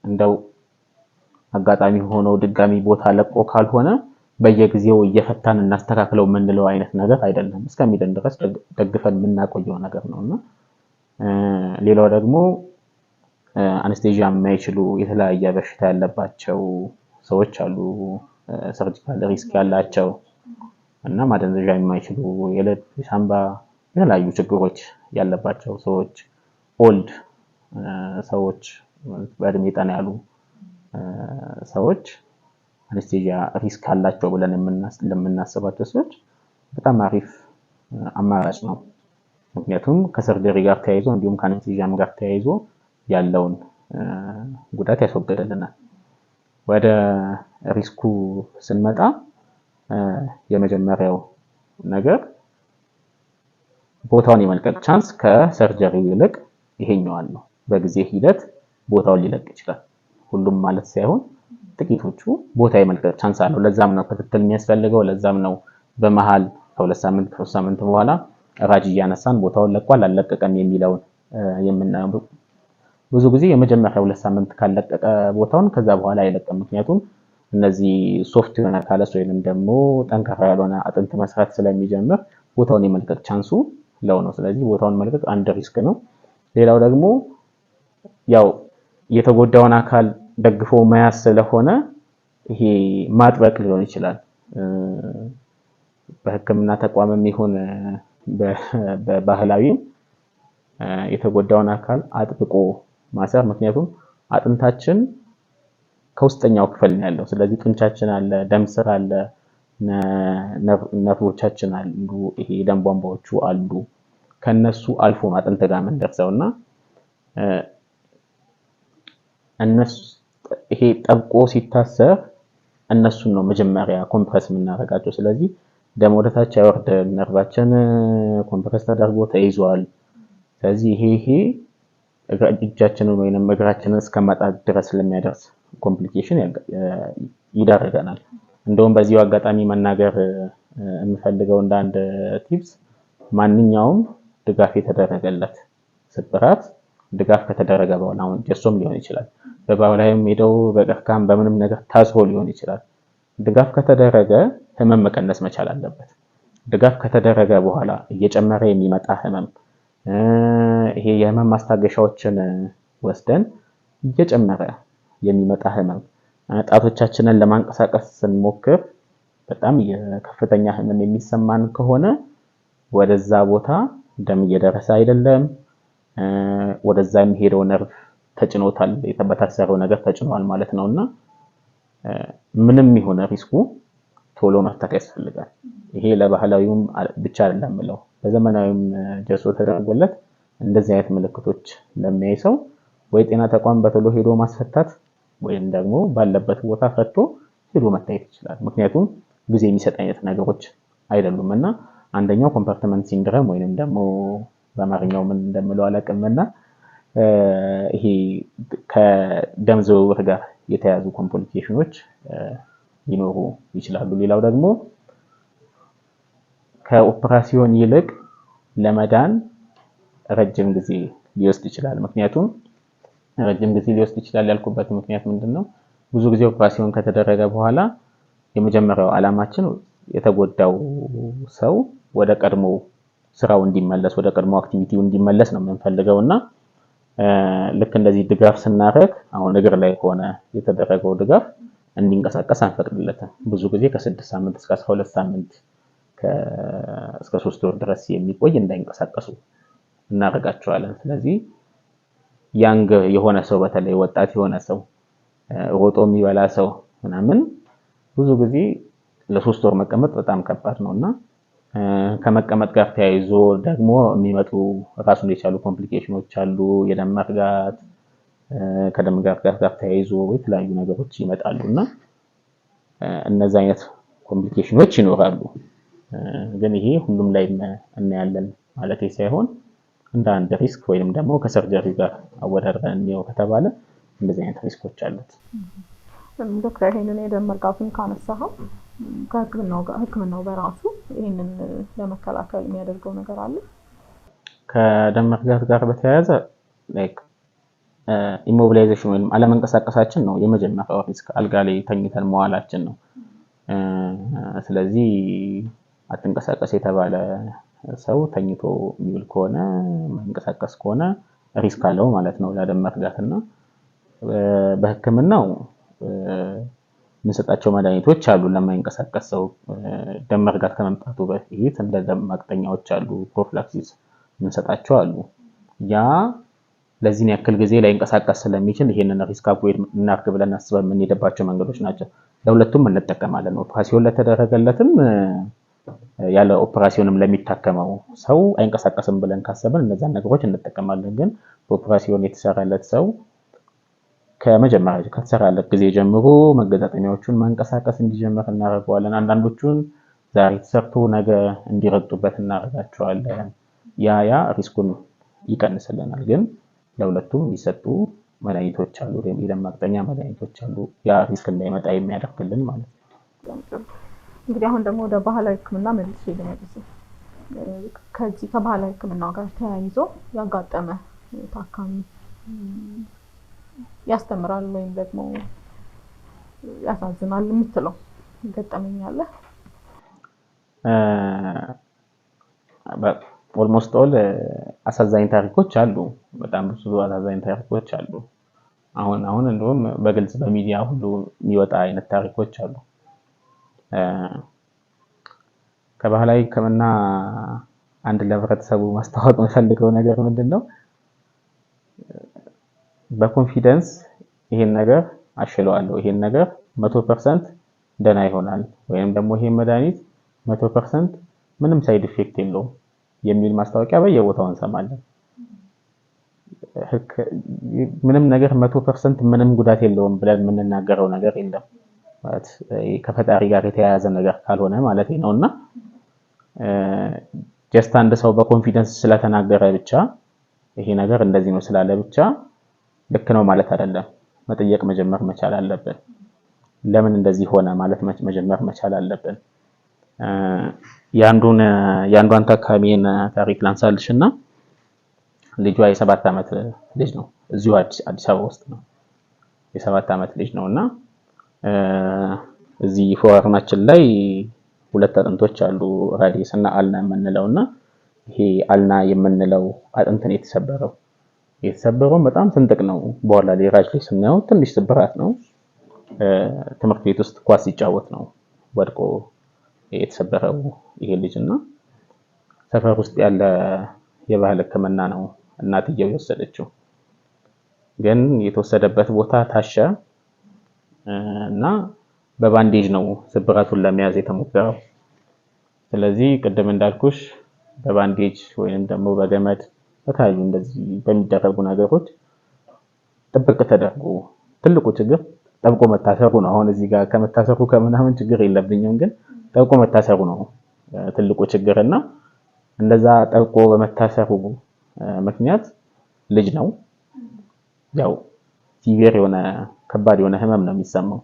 እንደው አጋጣሚ ሆኖ ድጋሚ ቦታ ለቆ ካልሆነ በየጊዜው እየፈታን እናስተካክለው የምንለው አይነት ነገር አይደለም። እስከሚድን ድረስ ደግፈን የምናቆየው ነገር ነው። እና ሌላው ደግሞ anesthesia የማይችሉ የተለያየ በሽታ ያለባቸው ሰዎች አሉ። Surgical risk ያላቸው እና ማደንዘዣ የማይችሉ፣ የልብ፣ የሳምባ የተለያዩ ችግሮች ያለባቸው ሰዎች፣ old ሰዎች፣ በእድሜ ጠና ያሉ ሰዎች፣ anesthesia risk አላቸው ብለን ለምናስባቸው ሰዎች በጣም አሪፍ አማራጭ ነው። ምክንያቱም ከ surgery ጋር ተያይዞ እንዲሁም ከ anesthesia ም ጋር ተያይዞ ያለውን ጉዳት ያስወግድልናል። ወደ risk ኡ ስንመጣ የመጀመሪያው ነገር ቦታውን የመልቀቅ chance ከ surgery ው ይልቅ ይሄኛው ነው። በጊዜ ሂደት ቦታውን ሊለቅ ይችላል። ሁሉም ማለት ሳይሆን ጥቂቶቹ ቦታ የመልቀቅ chance አለው። ለዛም ነው ክትትል የሚያስፈልገው። ለዛም ነው በመሃል ከ2 ሳምንት ከ3 ሳምንት በኋላ ራጅ እያነሳን ቦታውን ለቋል አልለቀቀም የሚለውን የምናየው። ብዙ ጊዜ የመጀመሪያ 2 ሳምንት ካለቀቀ ቦታውን ከዛ በኋላ አይለቅም። ምክንያቱም እነዚህ soft የሆነ callus ወይንም ደግሞ ጠንካራ ያልሆነ አጥንት መስራት ስለሚጀምር ቦታውን የመልቀቅ chance ኡ low ነው። ስለዚህ ቦታውን መልቀቅ አንድ risk ነው። ሌላው ደግሞ ያው የተጎዳውን አካል ደግፎ መያዝ ስለሆነ ይሄ ማጥበቅ ሊሆን ይችላል። በሕክምና ተቋምም ይሁን በባህላዊም የተጎዳውን አካል አጥብቆ ማሰር። ምክንያቱም አጥንታችን ከውስጠኛው ክፍል ነው ያለው። ስለዚህ ጡንቻችን አለ፣ ደም ስር አለ፣ ነርቮቻችን አሉ፣ ይሄ ደም ቧንቧዎቹ አሉ። ከነሱ አልፎ አጥንት ጋር የምንደርሰው እና እነሱ ይሄ ጠብቆ ሲታሰር እነሱን ነው መጀመሪያ compress የምናደርጋቸው። ስለዚህ ደም ወደታች አይወርድም፣ ነርቫችን compress ተደርጎ ተይዟል። ስለዚህ ይሄ እጃችንን ወይንም እግራችንን እስከማጣት ድረስ ስለሚያደርስ complication ይዳርገናል። እንደውም በዚሁ አጋጣሚ መናገር የምፈልገው እንደ አንድ tips፣ ማንኛውም ድጋፍ የተደረገለት ስብራት ድጋፍ ከተደረገ በኋላ፣ አሁን ጀሶም ሊሆን ይችላል፣ በባህላዊም ሄደው በቀርከሃም በምንም ነገር ታስሮ ሊሆን ይችላል። ድጋፍ ከተደረገ ህመም መቀነስ መቻል አለበት። ድጋፍ ከተደረገ በኋላ እየጨመረ የሚመጣ ህመም፣ ይሄ የህመም ማስታገሻዎችን ወስደን እየጨመረ የሚመጣ ህመም፣ ጣቶቻችንን ለማንቀሳቀስ ስንሞክር በጣም የከፍተኛ ህመም የሚሰማን ከሆነ ወደዛ ቦታ ደም እየደረሰ አይደለም። ወደዛ የሚሄደው ነርቭ ተጭኖታል፣ በታሰረው ነገር ተጭኗል ማለት ነው። እና ምንም የሆነ risk ኡ ቶሎ መፍታት ያስፈልጋል። ይሄ ለባህላዊውም ብቻ አይደለም የምለው፣ በዘመናዊም ጀሶ ተደርጎለት እንደዚህ አይነት ምልክቶች ለሚያይ ሰው ወይ ጤና ተቋም በቶሎ ሄዶ ማስፈታት ወይም ደግሞ ባለበት ቦታ ፈቶ ሄዶ መታየት ይችላል። ምክንያቱም ጊዜ የሚሰጥ አይነት ነገሮች አይደሉም። እና አንደኛው compartment syndrome ወይንም ደግሞ በአማርኛው ምን እንደምለው አላውቅም እና ይሄ ከደም ዝውውር ጋር የተያዙ complication ኖች ሊኖሩ ይችላሉ። ሌላው ደግሞ ከኦፕራሲዮን ይልቅ ለመዳን ረጅም ጊዜ ሊወስድ ይችላል። ምክንያቱም ረጅም ጊዜ ሊወስድ ይችላል ያልኩበት ምክንያት ምንድን ነው? ብዙ ጊዜ ኦፕራሲዮን ከተደረገ በኋላ የመጀመሪያው ዓላማችን የተጎዳው ሰው ወደ ቀድሞ ስራው እንዲመለስ፣ ወደ ቀድሞ activity ው እንዲመለስ ነው የምንፈልገው። እና ልክ እንደዚህ ድጋፍ ስናደርግ፣ አሁን እግር ላይ ከሆነ የተደረገው ድጋፍ፣ እንዲንቀሳቀስ አንፈቅድለትም። ብዙ ጊዜ ከ6 ሳምንት እስከ 12 ሳምንት፣ እስከ 3 ወር ድረስ የሚቆይ እንዳይንቀሳቀሱ እናደርጋቸዋለን። ስለዚህ young የሆነ ሰው፣ በተለይ ወጣት የሆነ ሰው፣ ሮጦ የሚበላ ሰው ምናምን ብዙ ጊዜ ለ3 ወር መቀመጥ በጣም ከባድ ነው። እና ከመቀመጥ ጋር ተያይዞ ደግሞ የሚመጡ ራሱን የቻሉ complication ኖች አሉ። የደም መርጋት፣ ከደም መርጋት ጋር ተያይዞ የተለያዩ ነገሮች ይመጣሉ እና እነዚህ አይነት complication ኖች ይኖራሉ። ግን ይሄ ሁሉም ላይ እናያለን ማለት ሳይሆን እንደ አንድ risk ወይንም ደግሞ ከ surgery ጋር አወዳድረን እንየው ከተባለ እንደዚህ አይነት risk ኦች አሉት። ዶክተር፣ ይሄንን የደም መርጋቱን ካነሳኸው ከህክምናው ጋር ህክምናው በራሱ ይሄንን ለመከላከል የሚያደርገው ነገር አለ? ከደም መርጋት ጋር በተያያዘ like immobilization ወይም አለመንቀሳቀሳችን ነው የመጀመሪያው risk፣ አልጋ ላይ ተኝተን መዋላችን ነው። ስለዚህ አትንቀሳቀስ የተባለ ሰው ተኝቶ የሚውል ከሆነ፣ የማይንቀሳቀስ ከሆነ risk አለው ማለት ነው ለደም መርጋት። እና በህክምናው የምንሰጣቸው መድኃኒቶች አሉ። ለማይንቀሳቀስ ሰው ደም መርጋት ከመምጣቱ በፊት እንደ ደም ማቅጠኛዎች አሉ፣ prophylaxis የምንሰጣቸው አሉ። ያ ለዚህን ያክል ጊዜ ላይንቀሳቀስ ስለሚችል ይሄንን risk avoid እናርግ ብለን አስበን የምንሄድባቸው መንገዶች ናቸው። ለሁለቱም እንጠቀማለን። ኦፕራሲዮን ለተደረገለትም ያለ ኦፕራሲዮንም ለሚታከመው ሰው አይንቀሳቀስም ብለን ካሰብን እነዛን ነገሮች እንጠቀማለን። ግን በኦፕራሲዮን የተሰራለት ሰው ከመጀመሪያ ከተሰራለት ጊዜ ጀምሮ መገጣጠሚያዎቹን ማንቀሳቀስ እንዲጀምር እናደርገዋለን። አንዳንዶቹን ዛሬ ተሰርቶ ነገ እንዲረግጡበት እናደርጋቸዋለን። ያ risk ኡን ይቀንስልናል። ግን ለሁለቱም የሚሰጡ መድኃኒቶች አሉ፣ ወይም የደም ማቅጠኛ መድኃኒቶች አሉ። ያ risk እንዳይመጣ የሚያደርግልን ማለት ነው። እንግዲህ አሁን ደግሞ ወደ ባህላዊ ሕክምና መልሼ ልመልስ። ከዚህ ከባህላዊ ሕክምና ጋር ተያይዞ ያጋጠመ ታካሚ ያስተምራል ወይም ደግሞ ያሳዝናል የምትለው ገጠመኝ አለ? Almost all አሳዛኝ ታሪኮች አሉ። በጣም ብዙ አሳዛኝ ታሪኮች አሉ። አሁን አሁን እንደውም በግልጽ በሚዲያ ሁሉ የሚወጣ አይነት ታሪኮች አሉ። ከባህላዊ ሕክምና አንድ ለህብረተሰቡ ማስተዋወቅ የምፈልገው ነገር ምንድን ነው? በ confidence ይሄን ነገር አሽለዋለሁ፣ ይሄን ነገር 100% ደህና ይሆናል፣ ወይም ደግሞ ይሄን መድኃኒት 100% ምንም side effect የለውም የሚል ማስታወቂያ በየቦታው እንሰማለን። ምንም ነገር 100% ምንም ጉዳት የለውም ብለን የምንናገረው ነገር የለም፣ ማለት ከፈጣሪ ጋር የተያያዘ ነገር ካልሆነ ማለት ነው። እና just አንድ ሰው በ confidence ስለተናገረ ብቻ፣ ይሄ ነገር እንደዚህ ነው ስላለ ብቻ ልክ ነው ማለት አይደለም። መጠየቅ መጀመር መቻል አለብን። ለምን እንደዚህ ሆነ ማለት መጀመር መቻል አለብን። የአንዷን ታካሚን ታሪክ ላንሳልሽ እና ልጇ የ7 ዓመት ልጅ ነው። እዚሁ አዲስ አበባ ውስጥ ነው። የ7 ዓመት ልጅ ነው እና እዚህ forearm ኣችን ላይ ሁለት አጥንቶች አሉ፣ radius እና ulna የምንለው። እና ይሄ ulna የምንለው አጥንት ነው የተሰበረው። የተሰበረው በጣም ስንጥቅ ነው። በኋላ ላይ ራጅ ላይ ስናየው ትንሽ ስብራት ነው። ትምህርት ቤት ውስጥ ኳስ ሲጫወት ነው ወድቆ የተሰበረው ይሄ ልጅ። እና ሰፈር ውስጥ ያለ የባህል ሕክምና ነው እናትየው የወሰደችው። ግን የተወሰደበት ቦታ ታሸ እና በ bandage ነው ስብራቱን ለመያዝ የተሞከረው። ስለዚህ ቅድም እንዳልኩሽ በ bandage ወይንም ደግሞ በገመድ በተለያዩ እንደዚህ በሚደረጉ ነገሮች ጥብቅ ተደርጎ፣ ትልቁ ችግር ጠብቆ መታሰሩ ነው። አሁን እዚህ ጋር ከመታሰሩ ከምናምን ችግር የለብኝም፣ ግን ጠብቆ መታሰሩ ነው ትልቁ ችግር። እና እንደዛ ጠብቆ በመታሰሩ ምክንያት ልጅ ነው፣ ያው severe የሆነ ከባድ የሆነ ህመም ነው የሚሰማው።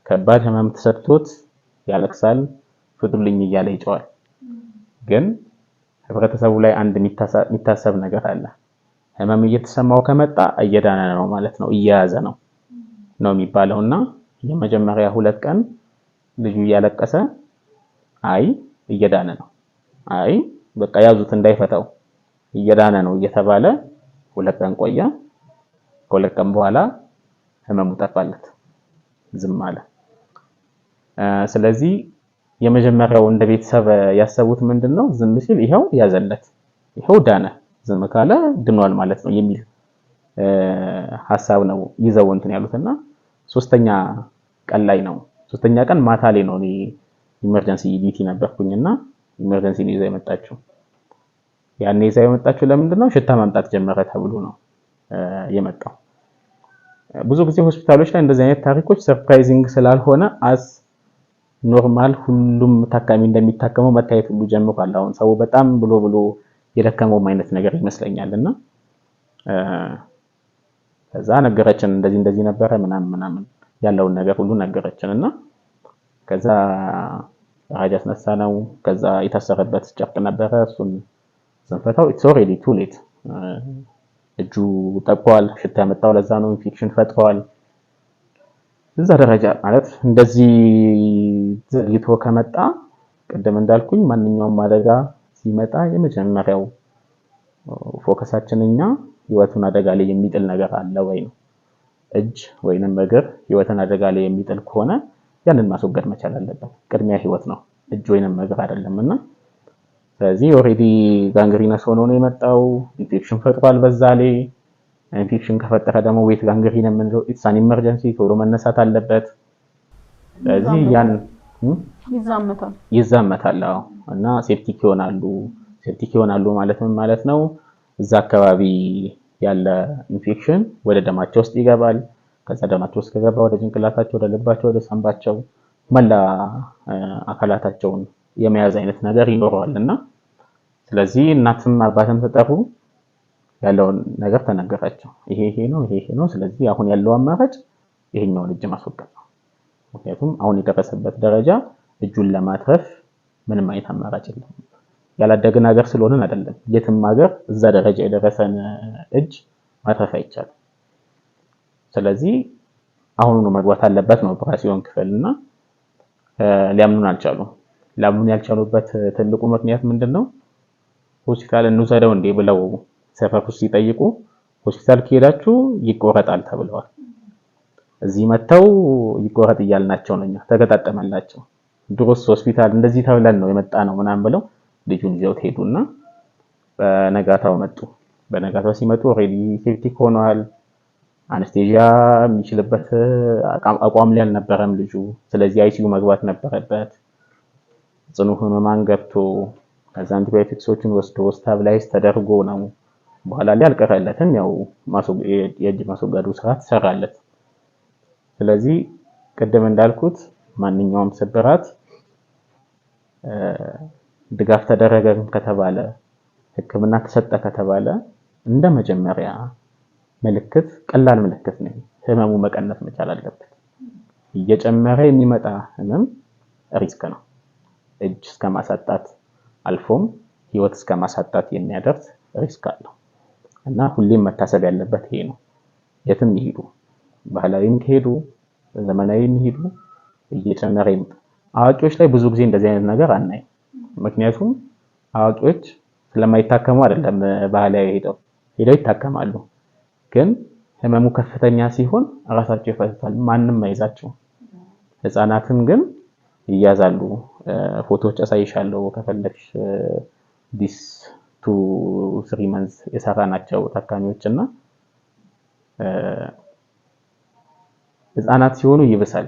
ከባድ ህመም ተሰጥቶት ያለቅሳል፣ ፍቱልኝ እያለ ይጮሃል። ግን ህብረተሰቡ ላይ አንድ የሚታሰብ ነገር አለ። ህመም እየተሰማው ከመጣ እየዳነ ነው ማለት ነው፣ እየያዘ ነው ነው የሚባለው። እና የመጀመሪያ 2 ቀን ልጁ እያለቀሰ አይ እየዳነ ነው፣ አይ በቃ ያዙት እንዳይፈታው እየዳነ ነው እየተባለ 2 ቀን ቆየ። ከ2 ቀን በኋላ ህመሙ ጠፋለት፣ ዝም አለ። ስለዚህ የመጀመሪያው እንደ ቤተሰብ ያሰቡት ምንድን ነው? ዝም ሲል ይኸው ያዘለት፣ ይኸው ዳነ፣ ዝም ካለ ድኗል ማለት ነው የሚል ሀሳብ ነው ይዘው እንትን ያሉትና ሶስተኛ ቀን ላይ ነው፣ ሶስተኛ ቀን ማታ ላይ ነው፣ እኔ emergency duty ነበርኩኝና emergency ነው ይዘው የመጣችው። ያኔ ይዘው የመጣችው ለምንድን ነው? ሽታ ማምጣት ጀመረ ተብሎ ነው የመጣው። ብዙ ጊዜ ሆስፒታሎች ላይ እንደዚህ አይነት ታሪኮች surprising ስላልሆነ as normal ሁሉም ታካሚ እንደሚታከመው መታየት ሁሉ ጀምሯል። አሁን ሰው በጣም ብሎ ብሎ የደከመውም አይነት ነገር ይመስለኛል። እና ከዛ ነገረችን፣ እንደዚህ እንደዚህ ነበረ ምናምን ምናምን ያለውን ነገር ሁሉ ነገረችን። እና ከዛ ራጅ አስነሳ ነው። ከዛ የታሰረበት ጨርቅ ነበረ፣ እሱን ስንፈታው it's already too late፣ እጁ ጠቋል። ሽታ ያመጣው ለዛ ነው። ኢንፌክሽን ፈጥሯል። እዛ ደረጃ ማለት እንደዚህ ዘግይቶ ከመጣ፣ ቅድም እንዳልኩኝ ማንኛውም አደጋ ሲመጣ የመጀመሪያው focus ኣችን እኛ ህይወቱን አደጋ ላይ የሚጥል ነገር አለ ወይ ነው። እጅ ወይንም እግር ህይወትን አደጋ ላይ የሚጥል ከሆነ ያንን ማስወገድ መቻል አለበት። ቅድሚያ ህይወት ነው፣ እጅ ወይንም እግር አይደለም። እና ስለዚህ already gangrenous ሆኖ ነው የመጣው። ኢንፌክሽን ፈጥሯል። በዛ ላይ ኢንፌክሽን ከፈጠረ ደግሞ wet gangrene የምንለው it's an emergency፣ ቶሎ መነሳት አለበት። ስለዚህ ያን ይዛመታል። ይዛመታል። አዎ። እና septic ይሆናሉ። Septic ይሆናሉ ማለት ምን ማለት ነው? እዛ አካባቢ ያለ ኢንፌክሽን ወደ ደማቸው ውስጥ ይገባል። ከዛ ደማቸው ውስጥ ከገባ ወደ ጭንቅላታቸው፣ ወደ ልባቸው፣ ወደ ሳንባቸው፣ መላ አካላታቸውን የመያዝ አይነት ነገር ይኖረዋል። እና ስለዚህ እናትም አባትም ተጠሩ፣ ያለውን ነገር ተነገራቸው። ይሄ ይሄ ነው፣ ይሄ ይሄ ነው። ስለዚህ አሁን ያለው አማራጭ ይሄኛውን እጅ ማስወገድ ነው። ምክንያቱም አሁን የደረሰበት ደረጃ እጁን ለማትረፍ ምንም አይነት አማራጭ የለም። ያላደግን ሀገር ስለሆንን አይደለም። የትም ሀገር እዛ ደረጃ የደረሰን እጅ ማትረፍ አይቻልም። ስለዚህ አሁኑኑ መግባት አለበት ነው ኦፕራሲዮን ክፍል። እና ሊያምኑን አልቻሉም። ሊያምኑን ያልቻሉበት ትልቁ ምክንያት ምንድን ነው? ሆስፒታል እንውሰደው እንዴ ብለው ሰፈር ውስጥ ሲጠይቁ ሆስፒታል ከሄዳችሁ ይቆረጣል ተብለዋል። እዚህ መጥተው ይቆረጥ እያልናቸው ነው እኛ፣ ተገጣጠመላቸው። ድሮስ ሆስፒታል እንደዚህ ተብለን ነው የመጣ ነው ምናምን ብለው ልጁን ይዘውት ሄዱና በነጋታው መጡ። በነጋታው ሲመጡ already septic ሆኗል። Anesthesia የሚችልበት አቋም ላይ አልነበረም ልጁ። ስለዚህ ICU መግባት ነበረበት። ጽኑ ህሙማን ገብቶ ከዛ አንቲባዮቲክሶችን ወስዶ stabilize ተደርጎ ነው፣ በኋላ ላይ አልቀረለትም። ያው የእጅ ማስወገዱ ስራ ተሰራለት። ስለዚህ ቅድም እንዳልኩት ማንኛውም ስብራት ድጋፍ ተደረገ ከተባለ፣ ሕክምና ተሰጠ ከተባለ እንደ መጀመሪያ ምልክት፣ ቀላል ምልክት ነው። ህመሙ መቀነስ መቻል አለበት። እየጨመረ የሚመጣ ህመም risk ነው። እጅ እስከ ማሳጣት አልፎም ህይወት እስከ ማሳጣት የሚያደርስ risk አለው። እና ሁሌም መታሰብ ያለበት ይሄ ነው። የትም ይሄዱ፣ ባህላዊም ከሄዱ ዘመናዊም ይሄዱ፣ እየጨመረ ይምጣ። አዋቂዎች ላይ ብዙ ጊዜ እንደዚህ አይነት ነገር አናይም። ምክንያቱም አዋቂዎች ስለማይታከሙ አይደለም፣ ባህላዊ ሄደው ሄደው ይታከማሉ። ግን ህመሙ ከፍተኛ ሲሆን ራሳቸው ይፈቱታል፣ ማንም አይዛቸውም። ህፃናትን ግን ይያዛሉ። ፎቶዎች አሳይሻለሁ ከፈለግሽ፣ this 2-3 months የሰራናቸው ታካሚዎች። እና ህፃናት ሲሆኑ ይብሳል።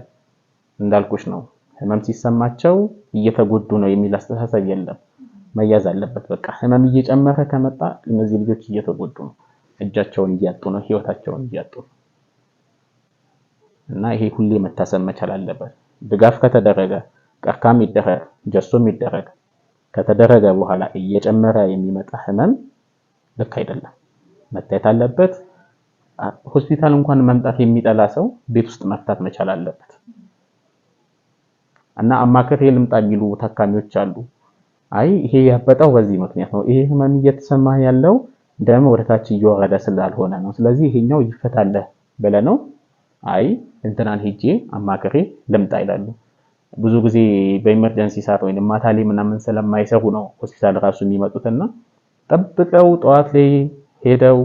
እንዳልኩሽ ነው። ህመም ሲሰማቸው እየተጎዱ ነው የሚል አስተሳሰብ የለም። መያዝ አለበት። በቃ ህመም እየጨመረ ከመጣ እነዚህ ልጆች እየተጎዱ ነው፣ እጃቸውን እያጡ ነው፣ ህይወታቸውን እያጡ ነው። እና ይሄ ሁሌ መታሰብ መቻል አለበት። ድጋፍ ከተደረገ፣ ቀርካም ይደረግ፣ ጀሶም ይደረግ፣ ከተደረገ በኋላ እየጨመረ የሚመጣ ህመም ልክ አይደለም፣ መታየት አለበት። ሆስፒታል እንኳን መምጣት የሚጠላ ሰው ቤት ውስጥ መፍታት መቻል አለበት። እና አማክሬ ልምጣ የሚሉ ታካሚዎች አሉ። አይ ይሄ ያበጠው በዚህ ምክንያት ነው፣ ይሄ ህመም እየተሰማ ያለው ደም ወደታች እየወረደ ስላልሆነ ነው። ስለዚህ ይሄኛው ይፈታልህ ብለህ ነው። አይ እንትናን ሄጄ አማክሬ ልምጣ ይላሉ። ብዙ ጊዜ በ emergency ሰዓት ወይም ማታ ላይ ምናምን ስለማይሰሩ ነው ሆስፒታል ራሱ የሚመጡትና ጠብቀው ጠዋት ላይ ሄደው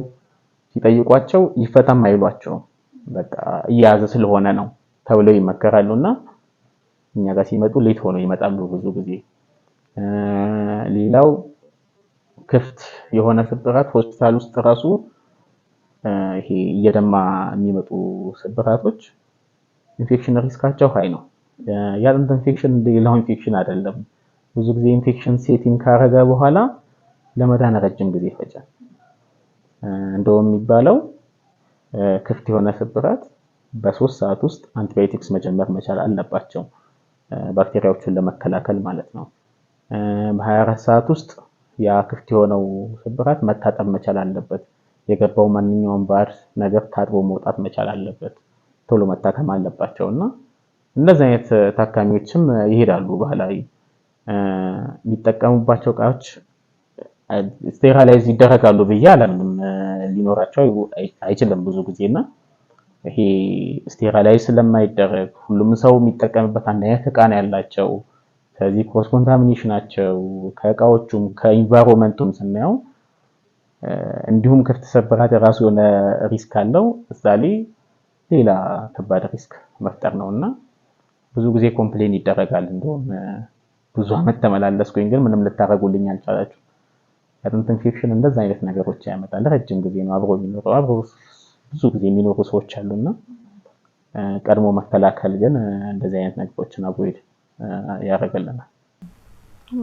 ሲጠይቋቸው ይፈታም አይሏቸውም። በቃ እየያዘ ስለሆነ ነው ተብለው ይመከራሉና እኛ ጋር ሲመጡ late ሆነው ይመጣሉ ብዙ ጊዜ። ሌላው ክፍት የሆነ ስብራት ሆስፒታል ውስጥ ራሱ ይሄ እየደማ የሚመጡ ስብራቶች infection risk ኣቸው high ነው። የአጥንት ኢንፌክሽን ሌላው ኢንፌክሽን አይደለም። ብዙ ጊዜ infection set in ካረገ በኋላ ለመዳን ረጅም ጊዜ ይፈጃል። እንደውም የሚባለው ክፍት የሆነ ስብራት በ3 ሰዓት ውስጥ አንቲባዮቲክስ መጀመር መቻል አለባቸው፣ ባክቴሪያዎቹን ለመከላከል ማለት ነው። በ24 ሰዓት ውስጥ ያ ክፍት የሆነው ስብራት መታጠብ መቻል አለበት። የገባው ማንኛውም ባዕድ ነገር ታጥቦ መውጣት መቻል አለበት። ቶሎ መታከም አለባቸው እና እንደዚህ አይነት ታካሚዎችም ይሄዳሉ። ባህላዊ የሚጠቀሙባቸው እቃዎች sterilize ይደረጋሉ ብዬ አላምንም። ሊኖራቸው አይችልም ብዙ ጊዜ እና ይሄ sterilize ስለማይደረግ ሁሉም ሰው የሚጠቀምበት አንድ አይነት እቃ ነው ያላቸው። ስለዚህ cross contamination ኣቸው ከእቃዎቹም ከ environment ኡም ስናየው እንዲሁም ክፍት ስብራት የራሱ የሆነ risk አለው። እዛ ላይ ሌላ ከባድ risk መፍጠር ነው እና ብዙ ጊዜ complain ይደረጋል። እንደውም ብዙ አመት ተመላለስኩኝ ግን ምንም ልታደርጉልኝ አልቻላችሁ። የአጥንት ኢንፌክሽን እንደዛ አይነት ነገሮች ያመጣል። ረጅም ጊዜ ነው አብሮ የሚኖረው፣ አብሮ ብዙ ጊዜ የሚኖሩ ሰዎች አሉና ቀድሞ መከላከል ግን እንደዚህ አይነት ነገሮችን avoid ያደርግልናል።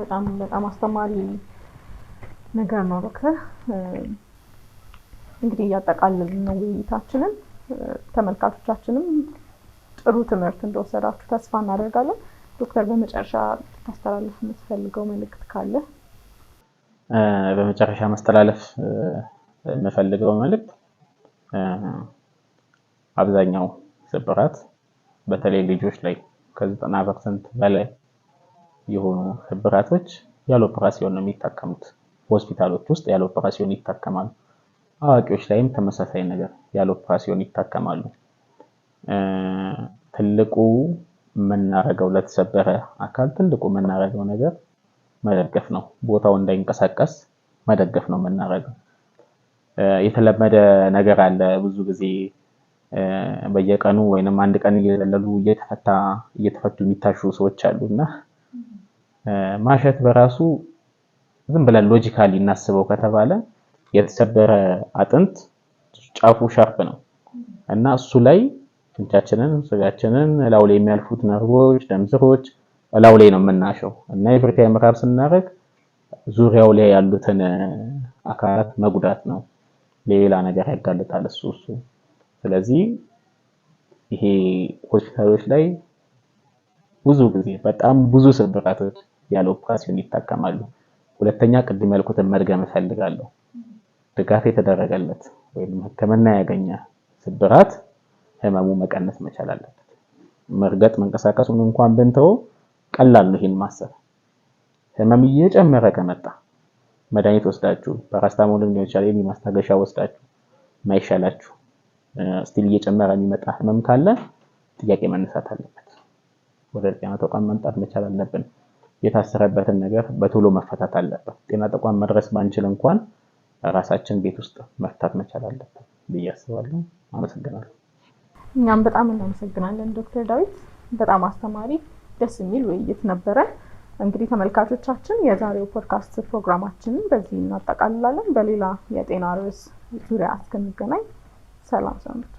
በጣም በጣም አስተማሪ ነገር ነው ዶክተር። እንግዲህ እያጠቃለልን ነው ውይይታችንን። ተመልካቾቻችንም ጥሩ ትምህርት እንደወሰዳችሁ ተስፋ እናደርጋለን። ዶክተር፣ በመጨረሻ ታስተላልፍ የምትፈልገው መልእክት ካለ? በመጨረሻ ማስተላለፍ የምፈልገው መልእክት አብዛኛው ስብራት በተለይ ልጆች ላይ ከ90% በላይ የሆኑ ስብራቶች ያለ ኦፕራሲዮን ነው የሚታከሙት። ሆስፒታሎች ውስጥ ያለ ኦፕራሲዮን ይታከማሉ። አዋቂዎች ላይም ተመሳሳይ ነገር ያለ ኦፕራሲዮን ይታከማሉ። ትልቁ የምናደርገው ለተሰበረ አካል ትልቁ የምናደርገው ነገር መደገፍ ነው። ቦታው እንዳይንቀሳቀስ መደገፍ ነው የምናደርገው። የተለመደ ነገር አለ፣ ብዙ ጊዜ በየቀኑ ወይንም አንድ ቀን እየዘለሉ እየተፈቱ የሚታሹ ሰዎች አሉ እና ማሸት በራሱ ዝም ብለን logically እናስበው ከተባለ የተሰበረ አጥንት ጫፉ sharp ነው እና እሱ ላይ ጡንቻችንን፣ ስጋችንን፣ እላዩ ላይ የሚያልፉት ነርቮች፣ ደም ስሮች እላዩ ላይ ነው የምናሸው እና every time rub ስናደርግ ዙሪያው ላይ ያሉትን አካላት መጉዳት ነው። ሌላ ነገር ያጋልጣል እሱ። ስለዚህ ይሄ ሆስፒታሎች ላይ ብዙ ጊዜ በጣም ብዙ ስብራቶች ያለ ኦፕራሲዮን ይታከማሉ። ሁለተኛ ቅድም ያልኩትን መድገም እፈልጋለሁ። ድጋፍ የተደረገለት ወይም ሕክምና ያገኘ ስብራት ህመሙ መቀነስ መቻል አለበት። መርገጥ መንቀሳቀሱን እንኳን ብንተወው ቀላል ነው ይሄን ማሰብ። ህመም እየጨመረ ከመጣ መድኃኒት ወስዳችሁ ፓራስታሞል ሊሆን ይችላል፣ የሚ ማስታገሻ ወስዳችሁ ማይሻላችሁ still እየጨመረ የሚመጣ ህመም ካለ ጥያቄ መነሳት አለበት። ወደ ጤና ተቋም መምጣት መቻል አለብን። የታሰረበትን ነገር በቶሎ መፈታት አለበት። ጤና ተቋም መድረስ ባንችል እንኳን ራሳችን ቤት ውስጥ መፍታት መቻል አለብን ብዬ አስባለሁ። አመሰግናለሁ። እኛም በጣም እናመሰግናለን ዶክተር ዳዊት። በጣም አስተማሪ ደስ የሚል ውይይት ነበረ። እንግዲህ ተመልካቾቻችን የዛሬው ፖድካስት ፕሮግራማችንን በዚህ እናጠቃልላለን። በሌላ የጤና ርዕስ ዙሪያ እስክንገናኝ ሰላም ሰንብቱ።